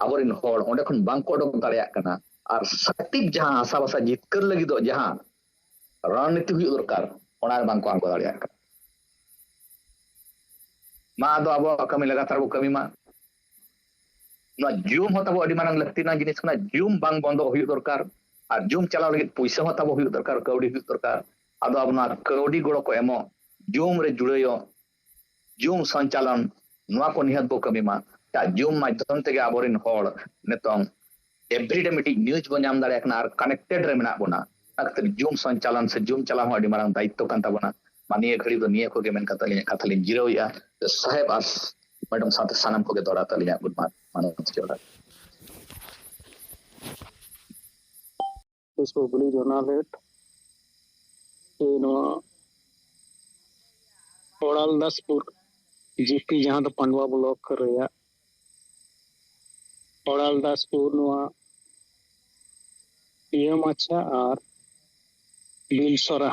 ᱟᱵᱚᱨᱮᱱ ᱦᱚᱲ ᱚᱸᱰᱮ ᱠᱷᱚᱱ ᱵᱟᱝ ᱠᱚ ᱚᱰᱚᱠ ᱫᱟᱲᱮᱭᱟᱜ ᱠᱟᱱᱟ᱾ ᱟᱨ ᱥᱟᱠᱛᱤᱠ ᱡᱟᱦᱟᱸ ᱦᱟᱥᱟ ᱵᱷᱟᱥᱟ ᱡᱤᱛᱠᱟᱹᱨ ᱞᱟᱹᱜᱤᱫᱚᱜ ᱡᱟᱦᱟᱸ ᱨᱚᱱᱱᱤᱛᱤ ᱦᱩᱭᱩᱜ ᱫᱚᱨᱠᱟᱨ, ᱚᱱᱟ ᱨᱮ ᱵᱟᱝ ᱠᱚ ᱟᱬᱜᱚ ᱫᱟᱲᱮᱭᱟᱜ ᱠᱟᱱᱟ᱾ ᱢᱟ ᱟᱫᱚ ᱟᱵᱚᱣᱟᱜ ᱠᱟᱹᱢᱤ ᱞᱟᱜᱟᱛᱟᱨ ᱵᱚ ᱠᱟᱹᱢᱤ ᱢᱟ᱾ ᱱᱚᱣᱟ ᱡᱩᱢ ᱦᱚᱸ ᱛᱟᱵᱚ ᱟᱹᱰᱤ ᱢᱟᱨᱟᱝ ᱞᱟᱹᱠᱛᱤ ᱨᱮᱱᱟᱜ ᱡᱤᱱᱤᱥ ᱠᱟᱱᱟ᱾ ᱡᱩᱢ ᱵᱟᱝ ᱵᱚᱱᱫᱚ ᱦᱩᱭᱩᱜ ᱫᱚᱨᱠᱟᱨ᱾ ᱟᱨ ᱡᱩᱢ ᱪᱟᱞᱟᱣ ᱞᱟᱹᱜᱤᱫ ᱯᱩᱭᱥᱟᱹ ᱦᱚᱸ ᱛᱟᱵᱚ ᱦᱩᱭᱩᱜ ᱫᱚᱨᱠᱟᱨ, ᱠᱟᱹᱣᱰᱤ ᱦᱩᱭᱩᱜ ᱫᱚᱨᱠᱟᱨ᱾ ᱟᱫᱚ ᱟᱵᱚ ᱱᱚᱣᱟ ᱠᱟᱹᱣᱰᱤ ᱜᱚᱲᱚ ᱠᱚ ᱮᱢᱚᱜ, ᱡᱩᱢ ᱨᱮ ᱡᱩᱲᱟᱹᱭᱚᱜ, ᱡᱩᱢ ᱥᱚᱧᱪᱟᱞᱚᱱ, ᱱᱚᱣᱟ ᱠᱚ ᱱᱤᱦᱟᱹᱛ ᱵᱚ ᱠᱟᱹᱢᱤ ᱢᱟ᱾ ᱪᱮᱫᱟᱜ ᱡᱩᱢ ᱢᱟᱫᱽᱫᱷᱚᱢ ᱛᱮᱜᱮ ᱟᱵᱚᱨᱮᱱ ᱦᱚᱲ ᱱᱤᱛᱚᱝ ᱮᱵᱷᱨᱤᱰᱮ ᱢᱤᱫᱴᱤᱡ ᱱᱤᱭᱩᱡᱽ ᱵᱚ ᱧᱟᱢ ᱫᱟᱲᱮᱭᱟᱜ ᱠᱟᱱᱟ ᱟᱨ ᱠᱟᱱᱮᱠᱴᱮᱰ ᱨᱮ ᱢᱮᱱᱟᱜ ᱵᱚᱱᱟ᱾ ᱚᱱᱟ ᱠᱷᱟᱹᱛᱤᱨ ᱡᱩᱢ ᱥᱚᱧᱪᱟᱞᱚᱱ ᱥᱮ ᱡᱩᱢ ᱪᱟᱞᱟᱣ ᱦᱚᱸ ᱟᱹᱰᱤ ᱢᱟᱨᱟᱝ ᱫᱟᱭᱤᱛᱛᱚ ᱠᱟᱱ ᱛᱟᱵᱚᱱᱟ᱾ ᱢᱟ ᱱᱤᱭᱟᱹ ᱜᱷᱟᱹᱲᱤ ᱫᱚ ᱱᱤᱭᱟᱹ ᱠᱚᱜᱮ ᱢᱮᱱ ᱠᱟᱛᱮ ᱟᱹᱞᱤᱧᱟᱜ ᱠᱟᱛᱷᱟ ᱞᱤᱧ ᱡᱤᱨᱟᱹᱣᱮᱫᱼᱟ᱾ ᱥᱟᱦᱮᱵᱽ ᱟᱨ ᱢᱮᱰᱟᱢ ᱥᱟᱶᱛᱮ ᱥᱟᱱᱟᱢ ᱠᱚᱜᱮ ᱫᱚᱦᱲᱟ ᱛᱮ ᱟᱹᱞᱤᱧᱟᱜ ᱜᱩᱰ ᱢᱚᱨᱱᱤᱝ ᱡᱚᱦᱟᱨ᱾ ᱛᱤᱥ ᱠᱚ ᱜᱩᱞᱤ ᱡᱚᱱᱟ ᱞᱮᱫ ᱥᱮ ᱱᱚᱣᱟ ᱚᱲᱟᱞᱫᱟᱥᱯᱩᱨ ᱡᱤᱯᱤ, ᱡᱟᱦᱟᱸ ᱫᱚ ᱯᱟᱱᱰᱩᱣᱟ ᱵᱞᱚᱠ ᱨᱮᱭᱟᱜ ᱚᱲᱟᱞᱫᱟᱥᱯᱩᱨ, ᱱᱚᱣᱟ ᱤᱭᱟᱹ ᱢᱟᱪᱷᱟ ᱟᱨ ᱵᱤᱞᱥᱚᱨᱟ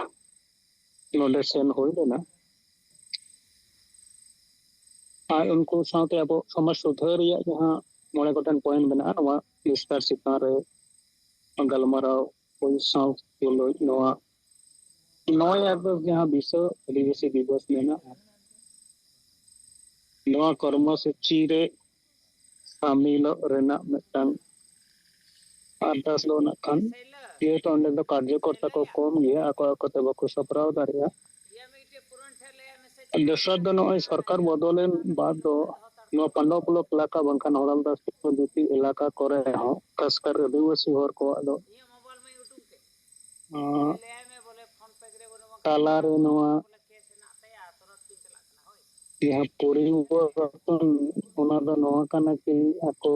ᱱᱚᱰᱮ ᱥᱮᱱ ᱦᱩᱭ ᱞᱮᱱᱟ᱾ ᱟᱨ ᱩᱱᱠᱩ ᱥᱟᱶᱛᱮ ᱟᱵᱚ ᱥᱚᱢᱟᱡᱽ ᱥᱩᱫᱷᱟᱹᱨ ᱨᱮᱭᱟᱜ ᱡᱟᱦᱟᱸ ᱢᱚᱬᱮ ᱜᱚᱴᱮᱱ ᱯᱚᱭᱮᱱᱴ ᱢᱮᱱᱟᱜᱼᱟ, ᱱᱚᱣᱟ ᱵᱤᱥᱛᱟᱨ ᱪᱮᱛᱟᱱ ᱨᱮ ᱜᱟᱞᱢᱟᱨᱟᱣ ᱦᱩᱭ ᱥᱟᱶ ᱛᱩᱞᱩᱡ ᱱᱚᱣᱟ ᱱᱚᱭ ᱟᱜᱚᱥᱴ ᱡᱟᱦᱟᱸ ᱵᱤᱥᱥᱚ ᱟᱹᱫᱤᱵᱟᱹᱥᱤ ᱫᱤᱵᱚᱥ ᱢᱮᱱᱟᱜᱼᱟ, ᱱᱚᱣᱟ ᱠᱚᱨᱢᱚᱥᱩᱪᱤ ᱨᱮ ᱥᱟᱢᱤᱞᱚᱜ ᱨᱮᱱᱟᱜ ᱢᱤᱫᱴᱟᱝ ᱟᱨᱫᱟᱥ ᱫᱚ ᱱᱟᱜ ᱠᱷᱟᱱ, ᱡᱮᱦᱮᱛᱩ ᱚᱸᱰᱮ ᱫᱚ ᱠᱟᱨᱡᱚᱠᱚᱨᱛᱟ ᱠᱚ ᱠᱚᱢ ᱜᱮᱭᱟ, ᱟᱠᱚ ᱟᱠᱚ ᱛᱮ ᱵᱟᱠᱚ ᱥᱟᱯᱲᱟᱣ ᱫᱟᱲᱮᱭᱟᱜᱼᱟ᱾ ᱫᱚᱥᱟᱨ ᱫᱚ ᱱᱚᱜᱼᱚᱭ ᱥᱚᱨᱠᱟᱨ ᱵᱚᱫᱚᱞᱮᱱ ᱵᱟᱫ ᱫᱚ ᱱᱚᱣᱟ ᱯᱟᱱᱰᱚᱵ ᱵᱞᱚᱠ ᱮᱞᱟᱠᱟ ᱵᱟᱝᱠᱷᱟᱱ ᱦᱚᱲᱟᱢᱫᱟᱥ ᱫᱤᱠᱩ ᱡᱟᱹᱛᱤ ᱮᱞᱟᱠᱟ ᱠᱚᱨᱮ ᱦᱚᱸ, ᱠᱷᱟᱥᱠᱟᱨ ᱟᱹᱫᱤᱵᱟᱹᱥᱤ ᱦᱚᱲ ᱠᱚᱣᱟᱜ ᱫᱚ, ᱟᱸ, ᱛᱟᱞᱟᱨᱮ ᱱᱚᱣᱟ ᱡᱟᱦᱟᱸ ᱯᱚᱨᱤᱵᱚᱨᱛᱚᱱ, ᱚᱱᱟ ᱫᱚ ᱱᱚᱣᱟ ᱠᱟᱱᱟ ᱠᱤ ᱟᱠᱚ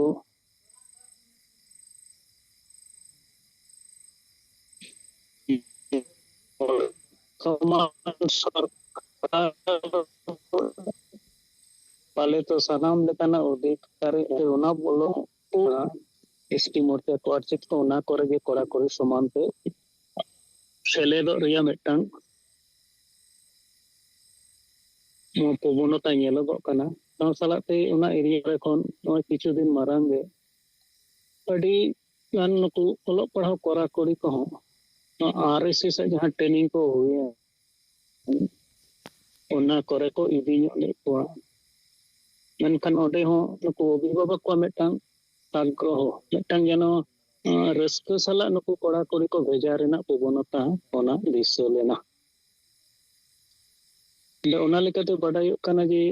ᱵᱚᱨᱛᱚᱢᱟᱱ ᱥᱚᱨᱠᱟᱨ ᱯᱟᱞᱮ ᱛᱚ ᱥᱟᱱᱟᱢ ᱞᱮᱠᱟᱱᱟᱜ ᱚᱫᱷᱤᱠᱟᱨ ᱮ, ᱚᱱᱟ ᱵᱚᱞᱚ ᱮᱥ ᱴᱤ ᱢᱳᱨᱪᱟ ᱠᱚ ᱟᱨ ᱪᱮᱫ ᱠᱚ, ᱚᱱᱟ ᱠᱚᱨᱮ ᱜᱮ ᱠᱚᱲᱟ ᱠᱩᱲᱤ ᱥᱚᱢᱟᱱ ᱛᱮ ᱥᱮᱞᱮᱫᱚᱜ ᱨᱮᱭᱟᱜ ᱢᱤᱫᱴᱟᱝ ᱱᱚᱣᱟ ᱯᱨᱚᱵᱚᱱᱚᱛᱟ ᱧᱮᱞᱚᱜᱚᱜ ᱠᱟᱱᱟ᱾ ᱥᱟᱶ ᱥᱟᱞᱟᱜ ᱛᱮ ᱚᱱᱟ ᱮᱨᱤᱭᱟ ᱨᱮ ᱠᱷᱚᱱ ᱱᱚᱜᱼᱚᱭ ᱠᱤᱪᱷᱩ ᱫᱤᱱ ᱢᱟᱨᱟᱝ ᱜᱮ ᱟᱹᱰᱤ ᱜᱟᱱ ᱱᱩᱠᱩ ᱚᱞᱚᱜ ᱯᱟᱲᱦᱟᱣ ᱠᱚᱲᱟ ᱠᱩᱲᱤ ᱠᱚᱦᱚᱸ ᱱᱚᱣᱟ ᱟᱨ ᱮᱥ ᱮᱥ ᱟᱜ ᱡᱟᱦᱟᱸ ᱴᱨᱮᱱᱤᱝ ᱠᱚ ᱦᱩᱭᱟ, ᱚᱱᱟ ᱠᱚᱨᱮ ᱠᱚ ᱤᱫᱤ ᱧᱚᱜ ᱞᱮᱫ ᱠᱚᱣᱟ᱾ ᱢᱮᱱᱠᱷᱟᱱ ᱚᱸᱰᱮ ᱦᱚᱸ ᱱᱩᱠᱩ ᱚᱵᱷᱤᱵᱷᱟᱵᱚᱠ ᱠᱚᱣᱟᱜ ᱢᱤᱫᱴᱟᱝ ᱟᱜᱽᱨᱚᱦᱚ, ᱢᱤᱫᱴᱟᱝ ᱡᱮᱱᱚ, ᱟᱸ, ᱨᱟᱹᱥᱠᱟᱹ ᱥᱟᱞᱟᱜ ᱱᱩᱠᱩ ᱠᱚᱲᱟ ᱠᱩᱲᱤ ᱠᱚ ᱵᱷᱮᱡᱟ ᱨᱮᱱᱟᱜ ᱯᱨᱚᱵᱚᱱᱚᱛᱟ ᱚᱱᱟ ᱫᱤᱥᱟᱹ ᱞᱮᱱᱟ᱾ ᱟᱫᱚ ᱚᱱᱟ ᱞᱮᱠᱟᱛᱮ ᱵᱟᱰᱟᱭᱚᱜ ᱠᱟᱱᱟ ᱡᱮ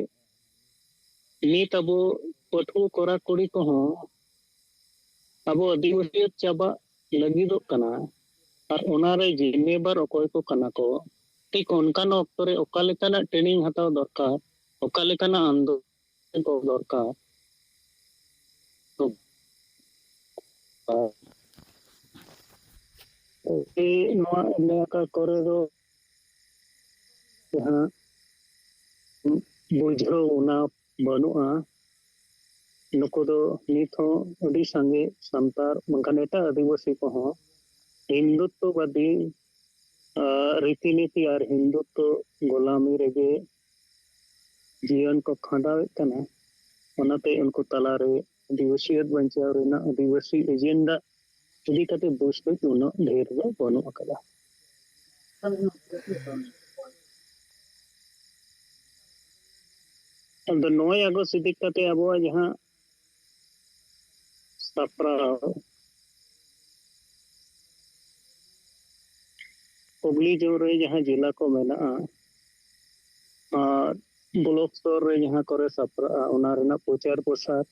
ᱱᱤᱛ ᱟᱵᱚ ᱯᱟᱹᱴᱷᱩᱣᱟᱹ ᱠᱚᱲᱟ ᱠᱩᱲᱤ ᱠᱚᱦᱚᱸ ᱟᱵᱚ ᱟᱹᱫᱤᱵᱟᱹᱥᱤᱭᱟᱹᱛ ᱪᱟᱵᱟᱜ ᱞᱟᱹᱜᱤᱫᱚᱜ ᱠᱟᱱᱟ᱾ ᱟᱨ ᱚᱱᱟᱨᱮ ᱡᱤᱢᱢᱮᱵᱟᱨ ᱚᱠᱚᱭ ᱠᱚ ᱠᱟᱱᱟ ᱠᱚ, ᱴᱷᱤᱠ ᱚᱱᱠᱟᱱ ᱚᱠᱛᱚ ᱨᱮ ᱚᱠᱟ ᱞᱮᱠᱟᱱᱟᱜ ᱴᱨᱮᱱᱤᱝ ᱦᱟᱛᱟᱣ ᱫᱚᱨᱠᱟᱨ, ᱚᱠᱟ ᱞᱮᱠᱟᱱᱟᱜ ᱟᱱᱫᱳᱞᱚᱱ ᱠᱚ ᱫᱚᱨᱠᱟᱨ᱾ ᱱᱚᱣᱟ ᱮᱞᱟᱠᱟ ᱠᱚᱨᱮ ᱫᱚ ᱡᱟᱦᱟᱸ ᱵᱩᱡᱷᱟᱹᱣ ᱚᱱᱟ ᱵᱟᱹᱱᱩᱜᱼᱟ᱾ ᱱᱩᱠᱩ ᱫᱚ ᱱᱤᱛ ᱦᱚᱸ ᱟᱹᱰᱤ ᱥᱟᱸᱜᱮ ᱥᱟᱱᱛᱟᱲ ᱵᱟᱝᱠᱷᱟᱱ ᱮᱴᱟᱜ ᱟᱹᱫᱤᱵᱟᱹᱥᱤ ᱠᱚᱦᱚᱸ ᱦᱤᱱᱫᱩᱛᱛᱚᱵᱟᱫᱤ, ᱟᱸ, ᱨᱤᱛᱤᱱᱤᱛᱤ ᱟᱨ ᱦᱤᱱᱫᱩᱛᱛᱚ ᱜᱳᱞᱟᱢᱤ ᱨᱮᱜᱮ ᱡᱤᱭᱚᱱ ᱠᱚ ᱠᱷᱟᱸᱰᱟᱣᱮᱫ ᱠᱟᱱᱟ᱾ ᱚᱱᱟᱛᱮ ᱩᱱᱠᱩ ᱛᱟᱞᱟᱨᱮ ᱟᱹᱫᱤᱵᱟᱹᱥᱤᱭᱟᱹᱛ ᱵᱟᱧᱪᱟᱣ ᱨᱮᱱᱟᱜ, ᱟᱹᱫᱤᱵᱟᱹᱥᱤ ᱮᱡᱮᱱᱰᱟ ᱤᱫᱤ ᱠᱟᱛᱮ ᱵᱩᱡᱽ ᱫᱚ ᱩᱱᱟᱹᱜ ᱰᱷᱮᱨ ᱫᱚ ᱵᱟᱹᱱᱩᱜ ᱟᱠᱟᱫᱟ᱾ ᱟᱫᱚ ᱱᱚᱭ ᱟᱜᱚᱥᱴ ᱤᱫᱤ ᱠᱟᱛᱮ ᱟᱵᱚᱣᱟᱜ ᱡᱟᱦᱟᱸ ᱥᱟᱯᱲᱟᱣ, ᱦᱩᱜᱽᱞᱤ ᱡᱳᱱ ᱨᱮ ᱡᱟᱦᱟᱸ ᱡᱮᱞᱟ ᱠᱚ ᱢᱮᱱᱟᱜᱼᱟ ᱟᱨ ᱵᱞᱚᱠ ᱥᱛᱚᱨ ᱨᱮ ᱡᱟᱦᱟᱸ ᱠᱚᱨᱮ ᱥᱟᱯᱲᱟᱜᱼᱟ, ᱚᱱᱟ ᱨᱮᱱᱟᱜ ᱯᱨᱚᱪᱟᱨ ᱯᱨᱚᱥᱟᱨ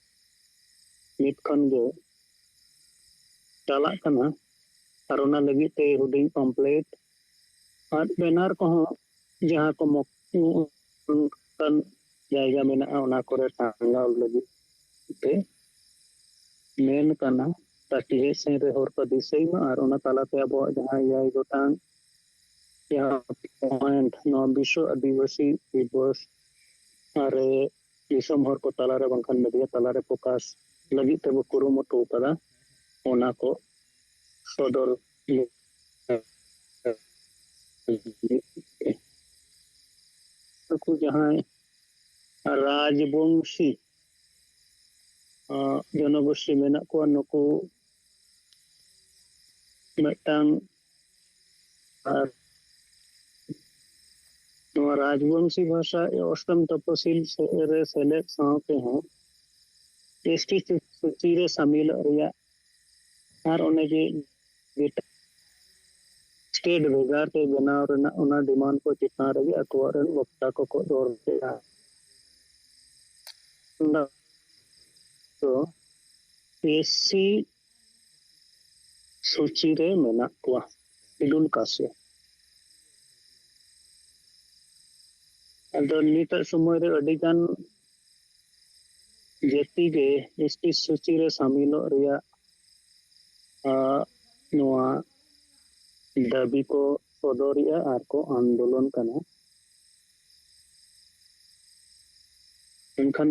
ᱱᱤᱛ ᱠᱷᱚᱱ ᱜᱮ ᱪᱟᱞᱟᱜ ᱠᱟᱱᱟ᱾ ᱟᱨ ᱚᱱᱟ ᱞᱟᱹᱜᱤᱫ ᱛᱮ ᱦᱩᱰᱤᱧ ᱯᱟᱢᱯᱞᱮᱴ ᱟᱨ ᱵᱮᱱᱟᱨ ᱠᱚᱦᱚᱸ ᱡᱟᱦᱟᱸ ᱠᱚ ᱢᱚᱠ-, ᱚᱱᱠᱟᱱ ᱡᱟᱭᱜᱟ ᱢᱮᱱᱟᱜᱼᱟ, ᱚᱱᱟ ᱠᱚᱨᱮ ᱴᱟᱸᱜᱟᱣ ᱞᱟᱹᱜᱤᱫ ᱛᱮ ᱢᱮᱱ ᱠᱟᱱᱟ᱾ ᱛᱟᱠᱤ ᱦᱮᱡ ᱥᱮᱱ ᱨᱮ ᱦᱚᱲ ᱠᱚ ᱫᱤᱥᱟᱹᱭ ᱢᱟ ᱟᱨ ᱚᱱᱟ ᱛᱟᱞᱟᱛᱮ ᱟᱵᱚᱣᱟᱜ ᱡᱟᱦᱟᱸ ᱮᱭᱟᱭ ᱜᱚᱴᱟᱝ ᱡᱟᱦᱟᱸ ᱯᱚᱭᱮᱱᱴ, ᱱᱚᱣᱟ ᱵᱤᱥᱥᱚ ᱟᱹᱫᱤᱵᱟᱹᱥᱤ ᱫᱤᱵᱚᱥ ᱨᱮ ᱫᱤᱥᱚᱢ ᱦᱚᱲ ᱠᱚ ᱛᱟᱞᱟᱨᱮ ᱵᱟᱝᱠᱷᱟᱱ ᱢᱤᱰᱤᱭᱟ ᱛᱟᱞᱟᱨᱮ ᱯᱨᱚᱠᱟᱥ ᱞᱟᱹᱜᱤᱫ ᱛᱮᱵᱚ ᱠᱩᱨᱩᱢᱩᱴᱩ ᱠᱟᱫᱟ, ᱚᱱᱟ ᱠᱚ ᱥᱚᱫᱚᱨ ᱱᱩᱠᱩ ᱡᱟᱦᱟᱸᱭ ᱨᱟᱡᱽᱵᱚᱝᱥᱤ, ᱟᱸ, ᱡᱚᱱᱚᱜᱳᱥᱴᱤ ᱢᱮᱱᱟᱜ ᱠᱚᱣᱟ, ᱱᱩᱠᱩ ᱢᱤᱫᱴᱟᱝ, ᱟᱨ ᱱᱚᱣᱟ ᱨᱟᱡᱽᱵᱚᱝᱥᱤ ᱵᱷᱟᱥᱟ ᱚᱥᱴᱚᱢ ᱛᱚᱯᱚᱥᱤᱞ ᱥᱮ-, ᱨᱮ ᱥᱮᱞᱮᱫ ᱥᱟᱶᱛᱮ ᱦᱚᱸ ᱮᱥ ᱴᱤ ᱥᱩᱪᱤ ᱨᱮ ᱥᱟᱢᱤᱞᱚᱜ ᱨᱮᱭᱟᱜ ᱟᱨ ᱚᱱᱮ ᱡᱮ ᱡᱮᱴᱟ ᱥᱴᱮᱴ ᱵᱷᱮᱜᱟᱨ ᱛᱮ ᱵᱮᱱᱟᱣ ᱨᱮᱱᱟᱜ ᱚᱱᱟ ᱰᱤᱢᱟᱱᱰ ᱠᱚ ᱪᱮᱛᱟᱱ ᱨᱮᱜᱮ ᱟᱠᱚᱣᱟᱜ ᱨᱮᱱ ᱵᱚᱠᱛᱟ ᱠᱚᱠᱚ ᱨᱚᱲ ᱠᱮᱫᱟ᱾ ᱫᱚ ᱮᱥ ᱥᱤ ᱥᱩᱪᱤ ᱨᱮ ᱢᱮᱱᱟᱜ ᱠᱚᱣᱟ, ᱥᱤᱰᱩᱞ ᱠᱟᱥᱴ ᱨᱮ᱾ ᱟᱫᱚ ᱱᱤᱛᱚᱜ ᱥᱚᱢᱚᱭ ᱨᱮ ᱟᱹᱰᱤ ᱜᱟᱱ ᱡᱟᱹᱛᱤ ᱜᱮ ᱮᱥ ᱴᱤ ᱥᱩᱪᱤ ᱨᱮ ᱥᱟᱢᱤᱞᱚᱜ ᱨᱮᱭᱟᱜ, ᱟᱸ, ᱱᱚᱣᱟ ᱫᱟᱹᱵᱤ ᱠᱚ ᱥᱚᱫᱚᱨᱮᱜᱼᱟ ᱟᱨ ᱠᱚ ᱟᱱᱫᱳᱞᱚᱱ ᱠᱟᱱᱟ᱾ ᱢᱮᱱᱠᱷᱟᱱ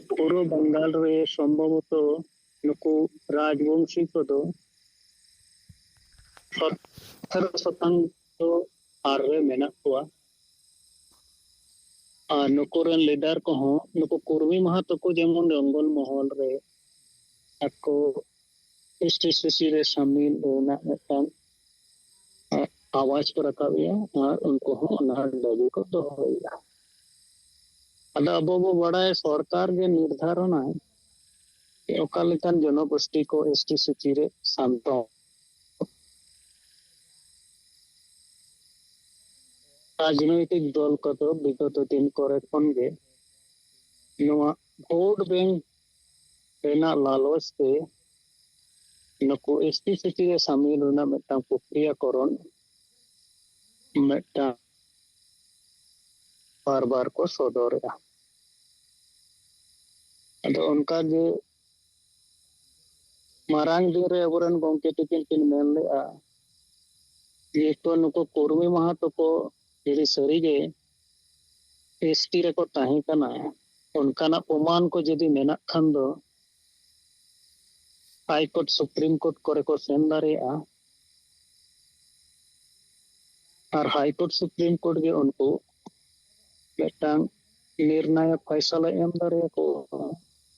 ᱯᱩᱨᱩᱵ ᱵᱟᱝᱜᱟᱞ ᱨᱮ ᱥᱚᱢᱵᱷᱚᱵᱚᱛᱚ ᱱᱩᱠᱩ ᱨᱟᱡᱽᱵᱚᱝᱥᱤ ᱠᱚᱫᱚ ᱥᱚᱛᱮᱨᱚ ᱥᱚᱛᱟᱝᱥᱚ ᱟᱨ ᱨᱮ ᱢᱮᱱᱟᱜ ᱠᱚᱣᱟ᱾ ᱟᱨ ᱱᱩᱠᱩ ᱨᱮᱱ ᱞᱤᱰᱟᱨ ᱠᱚᱦᱚᱸ, ᱱᱩᱠᱩ ᱠᱩᱨᱢᱤ ᱢᱟᱦᱟᱛᱚ ᱠᱚ ᱡᱮᱢᱚᱱ ᱡᱚᱝᱜᱚᱞ ᱢᱚᱦᱚᱞ ᱨᱮ ᱟᱠᱚ ᱮᱥ ᱴᱤ ᱥᱩᱪᱤ ᱨᱮ ᱥᱟᱢᱤᱞ ᱨᱮᱱᱟᱜ ᱢᱤᱫᱴᱟᱝ, ᱟ, ᱟᱣᱟᱡ ᱠᱚ ᱨᱟᱠᱟᱵ ᱮᱜᱼᱟ ᱟᱨ ᱩᱱᱠᱩ ᱦᱚᱸ ᱚᱱᱟ ᱫᱟᱹᱵᱤ ᱠᱚ ᱫᱚᱦᱚᱭᱮᱫᱼᱟ᱾ ᱟᱫᱚ ᱟᱵᱚ ᱵᱚ ᱵᱟᱲᱟᱭᱟ ᱥᱚᱨᱠᱟᱨ ᱜᱮ ᱱᱤᱨᱫᱷᱟᱨᱚᱱᱟᱭ ᱚᱠᱟ ᱞᱮᱠᱟᱱ ᱡᱚᱱᱚᱜᱳᱥᱴᱤ ᱠᱚ ᱮᱥᱴᱤ ᱥᱩᱪᱤ ᱨᱮ ᱥᱟᱢᱴᱟᱣ? ᱨᱟᱡᱽᱱᱳᱭᱛᱤᱠ ᱫᱚᱞ ᱠᱚᱫᱚ ᱵᱤᱜᱚᱛ ᱫᱤᱱ ᱠᱚᱨᱮ ᱠᱷᱚᱱ ᱜᱮ ᱱᱚᱣᱟ ᱵᱷᱳᱴ ᱵᱮᱝᱠ ᱨᱮᱱᱟᱜ ᱞᱟᱞᱚᱪ ᱛᱮ ᱱᱩᱠᱩ ᱮᱥᱴᱤ ᱥᱩᱪᱤ ᱨᱮ ᱥᱟᱢᱤᱞ ᱨᱮᱱᱟᱜ ᱢᱤᱫᱴᱟᱝ ᱯᱨᱚᱠᱨᱤᱭᱟᱠᱚᱨᱚᱱ ᱢᱤᱫᱴᱟᱝ ᱵᱟᱨ ᱵᱟᱨ ᱠᱚ ᱥᱚᱫᱚᱨᱮᱜᱼᱟ᱾ ᱟᱫᱚ ᱚᱱᱠᱟ ᱜᱮ ᱢᱟᱨᱟᱝ ᱫᱤᱱ ᱨᱮ ᱟᱵᱚᱨᱮᱱ ᱜᱚᱢᱠᱮ ᱛᱟᱹᱠᱤᱱ ᱠᱤᱱ ᱢᱮᱱ ᱞᱮᱜᱼᱟ, ᱡᱮᱦᱮᱛᱩ ᱱᱩᱠᱩ ᱠᱩᱨᱢᱤ ᱢᱟᱦᱟ ᱛᱟᱠᱚ ᱡᱩᱫᱤ ᱥᱟᱹᱨᱤᱜᱮ ᱮᱥᱴᱤ ᱨᱮᱠᱚ ᱛᱟᱦᱮᱸ ᱠᱟᱱᱟ, ᱚᱱᱠᱟᱱᱟᱜ ᱯᱨᱚᱢᱟᱱ ᱠᱚ ᱡᱩᱫᱤ ᱢᱮᱱᱟᱜ ᱠᱷᱟᱱ ᱫᱚ ᱦᱟᱭ ᱠᱳᱨᱴ, ᱥᱩᱯᱨᱤᱢ ᱠᱳᱨᱴ ᱠᱚᱨᱮ ᱠᱚ ᱥᱮᱱ ᱫᱟᱲᱮᱭᱟᱜᱼᱟ᱾ ᱟᱨ ᱦᱟᱭ ᱠᱳᱨᱴ, ᱥᱩᱯᱨᱤᱢ ᱠᱳᱨᱴ ᱜᱮ ᱩᱱᱠᱩ ᱢᱤᱫᱴᱟᱝ ᱱᱤᱨᱱᱟᱭᱚᱠ ᱯᱷᱟᱭᱥᱟᱞᱟ ᱮᱢ ᱫᱟᱲᱮᱭᱟᱠᱚᱣᱟ,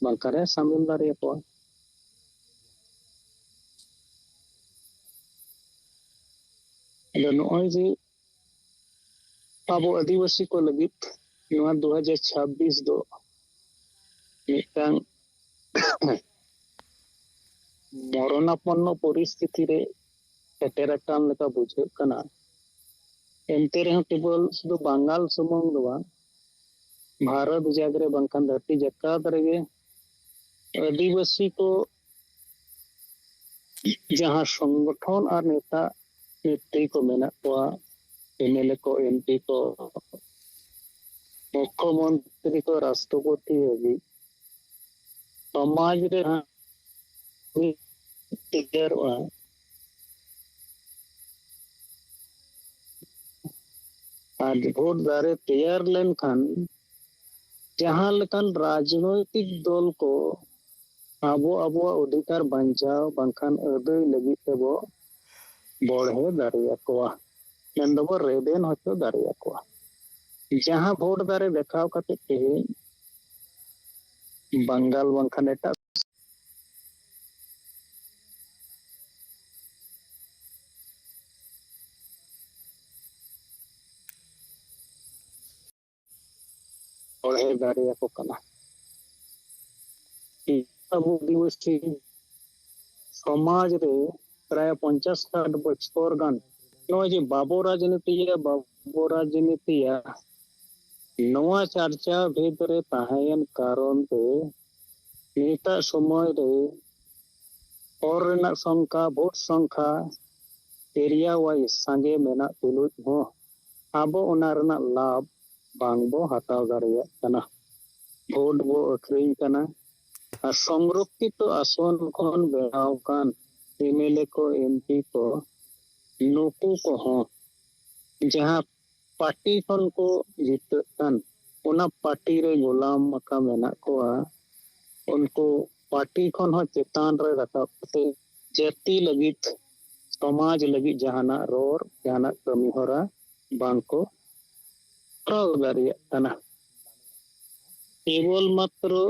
ᱵᱟᱝᱠᱷᱟᱱ ᱮ ᱥᱟᱢᱤᱞ ᱫᱟᱲᱮᱭᱟᱠᱚᱣᱟ᱾ ᱟᱫᱚ ᱱᱚᱜᱼᱚᱭ ᱡᱮ ᱟᱵᱚ ᱟᱹᱫᱤᱵᱟᱹᱥᱤ ᱠᱚ ᱞᱟᱹᱜᱤᱫ ᱱᱚᱣᱟ ᱫᱩ ᱦᱟᱡᱟᱨ ᱪᱷᱟᱵᱵᱤᱥ ᱫᱚ ᱢᱤᱫᱴᱟᱝ ᱢᱚᱨᱚᱱᱟᱯᱚᱱᱱᱚ ᱯᱚᱨᱤᱥᱛᱷᱤᱛᱤ ᱨᱮ ᱥᱮᱴᱮᱨ ᱟᱠᱟᱱ ᱞᱮᱠᱟ ᱵᱩᱡᱷᱟᱹᱜ ᱠᱟᱱᱟ᱾ ᱮᱱᱛᱮ ᱨᱮᱦᱚᱸ ᱠᱮᱵᱚᱞ ᱥᱩᱫᱷᱩ ᱵᱟᱝᱜᱟᱞ ᱥᱩᱢᱩᱝ ᱫᱚ ᱵᱟᱝ, ᱵᱷᱟᱨᱚᱛ ᱡᱟᱠ ᱨᱮ ᱵᱟᱝᱠᱷᱟᱱ ᱫᱷᱟᱹᱨᱛᱤ ᱡᱟᱠᱟᱛ ᱨᱮᱜᱮ ᱟᱹᱫᱤᱵᱟᱹᱥᱤ ᱠᱚ ᱡᱟᱦᱟᱸ ᱥᱚᱝᱜᱚᱴᱷᱚᱱ ᱟᱨ ᱱᱮᱛᱟ ᱱᱮᱛᱨᱤ ᱠᱚ ᱢᱮᱱᱟᱜ ᱠᱚᱣᱟ, ᱮᱢᱮᱞᱮ ᱠᱚ, ᱮᱢᱯᱤ ᱠᱚ, ᱢᱩᱠᱠᱷᱚᱢᱚᱱᱛᱨᱤ ᱠᱚ, ᱨᱟᱥᱴᱨᱚᱯᱚᱛᱤ ᱦᱟᱹᱵᱤᱡ ᱥᱚᱢᱟᱡᱽ ᱨᱮ ᱡᱟᱦᱟᱸ ᱛᱮᱭᱟᱨᱚᱜᱼᱟ, ᱟᱨ ᱵᱷᱳᱴ ᱫᱟᱨᱮ ᱛᱮᱭᱟᱨ ᱞᱮᱱᱠᱷᱟᱱ ᱡᱟᱦᱟᱸ ᱞᱮᱠᱟᱱ ᱨᱟᱡᱽᱱᱳᱭᱛᱤᱠ ᱫᱚᱞ ᱠᱚ ᱟᱵᱚ ᱟᱵᱚᱣᱟᱜ ᱚᱫᱷᱤᱠᱟᱨ ᱵᱟᱧᱪᱟᱣ ᱵᱟᱝᱠᱷᱟᱱ ᱟᱹᱫᱟᱹᱭ ᱞᱟᱹᱜᱤᱫ ᱛᱮᱵᱚ ᱵᱚᱲᱦᱮ ᱫᱟᱲᱮᱭᱟᱠᱚᱣᱟ, ᱢᱮᱱᱫᱚᱵᱚ ᱨᱮᱵᱮᱱ ᱦᱚᱪᱚ ᱫᱟᱲᱮᱭᱟᱠᱚᱣᱟ᱾ ᱡᱟᱦᱟᱸ ᱵᱷᱳᱴ ᱫᱟᱨᱮ ᱫᱮᱠᱷᱟᱣ ᱠᱟᱛᱮ ᱛᱮᱦᱮᱧ ᱵᱟᱝᱜᱟᱞ ᱵᱟᱝᱠᱷᱟᱱ ᱮᱴᱟᱜ ᱵᱚᱲᱦᱮ ᱫᱟᱲᱮᱭᱟᱠᱚ ᱠᱟᱱᱟ᱾ ᱟᱵᱚ ᱟᱹᱫᱤᱵᱟᱹᱥᱤ ᱥᱚᱢᱟᱡᱽ ᱨᱮ ᱯᱨᱟᱭ ᱯᱚᱧᱪᱟᱥ ᱥᱟᱴ ᱵᱚᱪᱷᱚᱨ ᱜᱟᱱ ᱱᱚᱜᱼᱚᱭ ᱡᱮ ᱵᱟᱵᱚ ᱨᱟᱡᱽᱱᱤᱛᱤᱭᱟ, ᱵᱟᱵᱚ ᱨᱟᱡᱽᱱᱤᱛᱤᱭᱟ, ᱱᱚᱣᱟ ᱪᱟᱨᱪᱟ ᱵᱷᱮᱫ ᱨᱮ ᱛᱟᱦᱮᱸᱭᱮᱱ ᱠᱟᱨᱚᱱ ᱛᱮ ᱱᱤᱛᱟᱜ ᱥᱚᱢᱚᱭ ᱨᱮ ᱦᱚᱲ ᱨᱮᱱᱟᱜ ᱥᱚᱝᱠᱷᱟ, ᱵᱷᱳᱴ ᱥᱚᱝᱠᱷᱟ, area wise ᱥᱟᱸᱜᱮ ᱢᱮᱱᱟᱜ ᱛᱩᱞᱩᱡ ᱦᱚᱸ ᱟᱵᱚ ᱚᱱᱟ ᱨᱮᱱᱟᱜ ᱞᱟᱵᱷ ᱵᱟᱝ ᱵᱚ ᱦᱟᱛᱟᱣ ᱫᱟᱲᱮᱭᱟᱜ ᱠᱟᱱᱟ᱾ ᱵᱷᱳᱴ ᱵᱚ ᱟᱹᱠᱷᱨᱤᱧ ᱠᱟᱱᱟ᱾ ᱟᱨ ᱥᱚᱝᱨᱚᱠᱠᱷᱤᱛᱚ ᱟᱥᱚᱱ ᱠᱷᱚᱱ ᱵᱮᱱᱟᱣ ᱟᱠᱟᱱ ᱮᱢ ᱮᱞ ᱮ ᱠᱚ, ᱮᱢ ᱯᱤ ᱠᱚ, ᱱᱩᱠᱩ ᱠᱚᱦᱚᱸ ᱡᱟᱦᱟᱸ ᱯᱟᱨᱴᱤ ᱠᱷᱚᱱ ᱠᱚ ᱡᱤᱛᱟᱹᱜ ᱠᱟᱱ, ᱚᱱᱟ ᱯᱟᱨᱴᱤ ᱨᱮ ᱜᱩᱞᱟᱢ ᱟᱠᱟ ᱢᱮᱱᱟᱜ ᱠᱚᱣᱟ᱾ ᱩᱱᱠᱩ ᱯᱟᱨᱴᱤ ᱠᱷᱚᱱ ᱦᱚᱸ ᱪᱮᱛᱟᱱ ᱨᱮ ᱨᱟᱠᱟᱵ ᱠᱟᱛᱮ ᱡᱟᱹᱛᱤ ᱞᱟᱹᱜᱤᱫ, ᱥᱚᱢᱟᱡᱽ ᱞᱟᱹᱜᱤᱫ ᱡᱟᱦᱟᱱᱟᱜ ᱨᱚᱲ, ᱡᱟᱦᱟᱱᱟᱜ ᱠᱟᱹᱢᱤ ᱦᱚᱨᱟ ᱵᱟᱝ ᱠᱚ ᱠᱚᱨᱟᱣ ᱫᱟᱲᱮᱭᱟᱜ ᱠᱟᱱᱟ᱾ ᱠᱮᱵᱚᱞ ᱢᱟᱛᱨᱚ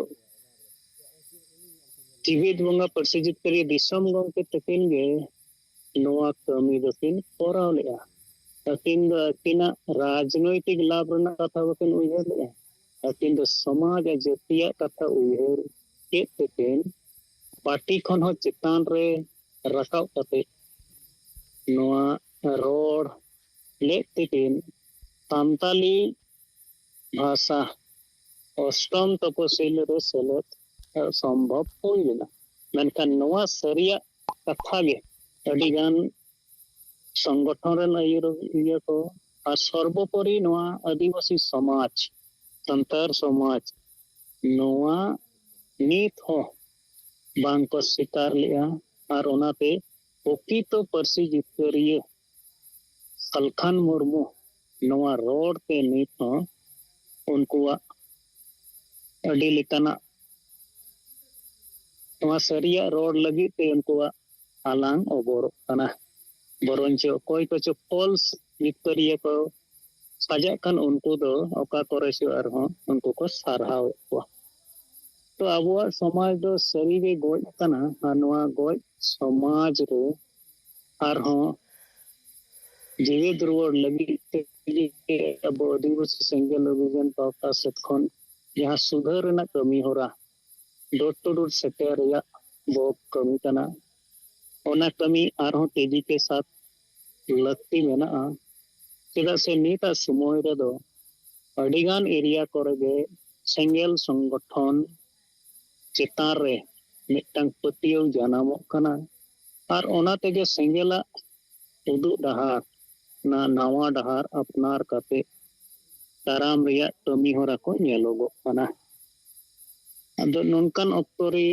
ᱡᱤᱣᱮᱫ ᱵᱚᱸᱜᱟ ᱯᱟᱹᱨᱥᱤ ᱡᱤᱛᱠᱟᱹᱨᱤᱭᱟᱹ ᱫᱤᱥᱚᱢ ᱜᱚᱢᱠᱮ ᱛᱟᱹᱠᱤᱱ ᱜᱮ ᱱᱚᱣᱟ ᱠᱟᱹᱢᱤ ᱫᱚᱠᱤᱱ ᱠᱚᱨᱟᱣ ᱞᱮᱫᱼᱟ᱾ ᱟᱹᱠᱤᱱ ᱫᱚ ᱟᱹᱠᱤᱱᱟᱜ ᱨᱟᱡᱽᱱᱳᱭᱛᱤᱠ ᱞᱟᱵᱷ ᱨᱮᱱᱟᱜ ᱠᱟᱛᱷᱟ ᱵᱟᱹᱠᱤᱱ ᱩᱭᱦᱟᱹᱨ ᱞᱮᱫᱼᱟ, ᱟᱹᱠᱤᱱ ᱫᱚ ᱥᱚᱢᱟᱡᱽ ᱟᱨ ᱡᱟᱹᱛᱤᱭᱟᱜ ᱠᱟᱛᱷᱟ ᱩᱭᱦᱟᱹᱨ ᱠᱮᱫ ᱛᱮᱠᱤᱱ ᱯᱟᱨᱴᱤ ᱠᱷᱚᱱ ᱦᱚᱸ ᱪᱮᱛᱟᱱ ᱨᱮ ᱨᱟᱠᱟᱵ ᱠᱟᱛᱮ ᱱᱚᱣᱟ ᱨᱚᱲ ᱞᱮᱫ ᱛᱮᱠᱤᱱ ᱥᱟᱱᱛᱟᱞᱤ ᱵᱷᱟᱥᱟ ᱚᱥᱴᱚᱢ ᱛᱚᱯᱚᱥᱤᱞ ᱨᱮ ᱥᱮᱞᱮᱫ ᱥᱚᱢᱵᱷᱚᱵ ᱦᱩᱭ ᱞᱮᱱᱟ᱾ ᱢᱮᱱᱠᱷᱟᱱ ᱱᱚᱣᱟ ᱥᱟᱹᱨᱤᱭᱟᱜ ᱠᱟᱛᱷᱟ ᱜᱮ ᱟᱹᱰᱤᱜᱟᱱ ᱥᱚᱝᱜᱚᱴᱷᱚᱱ ᱨᱮᱱ ᱟᱹᱭᱩᱨᱤᱭᱟᱹ ᱠᱚ ᱟᱨ ᱥᱚᱨᱵᱚᱯᱚᱨᱤ ᱱᱚᱣᱟ ᱟᱹᱫᱤᱵᱟᱹᱥᱤ ᱥᱚᱢᱟᱡᱽ, ᱥᱟᱱᱛᱟᱲ ᱥᱚᱢᱟᱡᱽ, ᱱᱚᱣᱟ ᱱᱤᱛ ᱦᱚᱸ ᱵᱟᱝ ᱠᱚ ᱥᱤᱠᱟᱨ ᱞᱮᱫᱼᱟ᱾ ᱟᱨ ᱚᱱᱟᱛᱮ ᱯᱨᱚᱠᱤᱛᱚ ᱯᱟᱹᱨᱥᱤ ᱡᱤᱛᱠᱟᱹᱨᱤᱭᱟᱹ ᱥᱟᱞᱠᱷᱟᱱ ᱢᱩᱨᱢᱩ ᱱᱚᱣᱟ ᱨᱚᱲ ᱛᱮ ᱱᱤᱛ ᱦᱚᱸ ᱩᱱᱠᱩᱣᱟᱜ ᱟᱹᱰᱤ ᱞᱮᱠᱟᱱᱟᱜ ᱱᱚᱣᱟ ᱥᱟᱹᱨᱤᱭᱟᱜ ᱨᱚᱲ ᱞᱟᱹᱜᱤᱫ ᱛᱮ ᱩᱱᱠᱩᱣᱟᱜ ᱟᱞᱟᱝ ᱚᱵᱚᱨᱚᱜ ᱠᱟᱱᱟ᱾ ᱵᱚᱨᱚᱱᱪᱚ ᱚᱠᱚᱭ ᱠᱚᱪᱚ false ᱡᱤᱛᱠᱟᱹᱨᱤᱭᱟᱹ ᱠᱚ ᱥᱟᱡᱟᱜ ᱠᱷᱟᱱ ᱩᱱᱠᱩ ᱫᱚ ᱚᱠᱟ ᱠᱚᱨᱮ ᱪᱚ ᱟᱨᱦᱚᱸ ᱩᱱᱠᱩ ᱠᱚ ᱥᱟᱨᱦᱟᱣᱮᱫ ᱠᱚᱣᱟ᱾ ᱛᱚ ᱟᱵᱚᱣᱟᱜ ᱥᱚᱢᱟᱡᱽ ᱫᱚ ᱥᱟᱹᱨᱤᱜᱮ ᱜᱚᱡ ᱟᱠᱟᱱᱟ, ᱟᱨ ᱱᱚᱣᱟ ᱜᱚᱡ ᱥᱚᱢᱟᱡᱽ ᱨᱮ ᱟᱨᱦᱚᱸ ᱡᱮᱣᱮᱫ ᱨᱩᱣᱟᱹᱲ ᱞᱟᱹᱜᱤᱫ ᱛᱮ ᱟᱵᱚ ᱟᱹᱫᱤᱵᱟᱹᱥᱤ ᱥᱮᱸᱜᱮᱞ ᱚᱵᱷᱤᱡᱟᱱ ᱯᱟᱦᱴᱟ ᱥᱮᱫ ᱠᱷᱚᱱ ᱡᱟᱦᱟᱸ ᱥᱩᱫᱷᱟᱹᱨ ᱨᱮᱱᱟᱜ ᱠᱟᱹᱢᱤ ᱦᱚᱨᱟ door to door ᱥᱮᱴᱮᱨ ᱨᱮᱭᱟᱜ ᱵᱚ ᱠᱟᱹᱢᱤ ᱠᱟᱱᱟ᱾ ᱚᱱᱟ ᱠᱟᱹᱢᱤ ᱟᱨᱦᱚᱸ ᱛᱮᱡᱤ ᱠᱮ ᱥᱟᱛ ᱞᱟᱹᱠᱛᱤ ᱢᱮᱱᱟᱜᱼᱟ᱾ ᱪᱮᱫᱟᱜ ᱥᱮ ᱱᱤᱛᱟᱜ ᱥᱚᱢᱚᱭ ᱨᱮᱫᱚ ᱟᱹᱰᱤᱜᱟᱱ ᱮᱨᱤᱭᱟ ᱠᱚᱨᱮ ᱜᱮ ᱥᱮᱸᱜᱮᱞ ᱥᱚᱝᱜᱚᱴᱷᱚᱱ ᱪᱮᱛᱟᱱ ᱨᱮ ᱢᱤᱫᱴᱟᱝ ᱯᱟᱹᱛᱭᱟᱹᱣ ᱡᱟᱱᱟᱢᱚᱜ ᱠᱟᱱᱟ᱾ ᱟᱨ ᱚᱱᱟ ᱛᱮᱜᱮ ᱥᱮᱸᱜᱮᱞᱟᱜ ᱩᱫᱩᱜ ᱰᱟᱦᱟᱨ, ᱚᱱᱟ ᱱᱟᱣᱟ ᱰᱟᱦᱟᱨ ᱟᱯᱱᱟᱨ ᱠᱟᱛᱮ ᱛᱟᱲᱟᱢ ᱨᱮᱭᱟᱜ ᱠᱟᱹᱢᱤ ᱦᱚᱨᱟ ᱠᱚ ᱧᱮᱞᱚᱜᱚᱜ ᱠᱟᱱᱟ᱾ ᱟᱫᱚ ᱱᱚᱝᱠᱟᱱ ᱚᱠᱛᱚ ᱨᱮ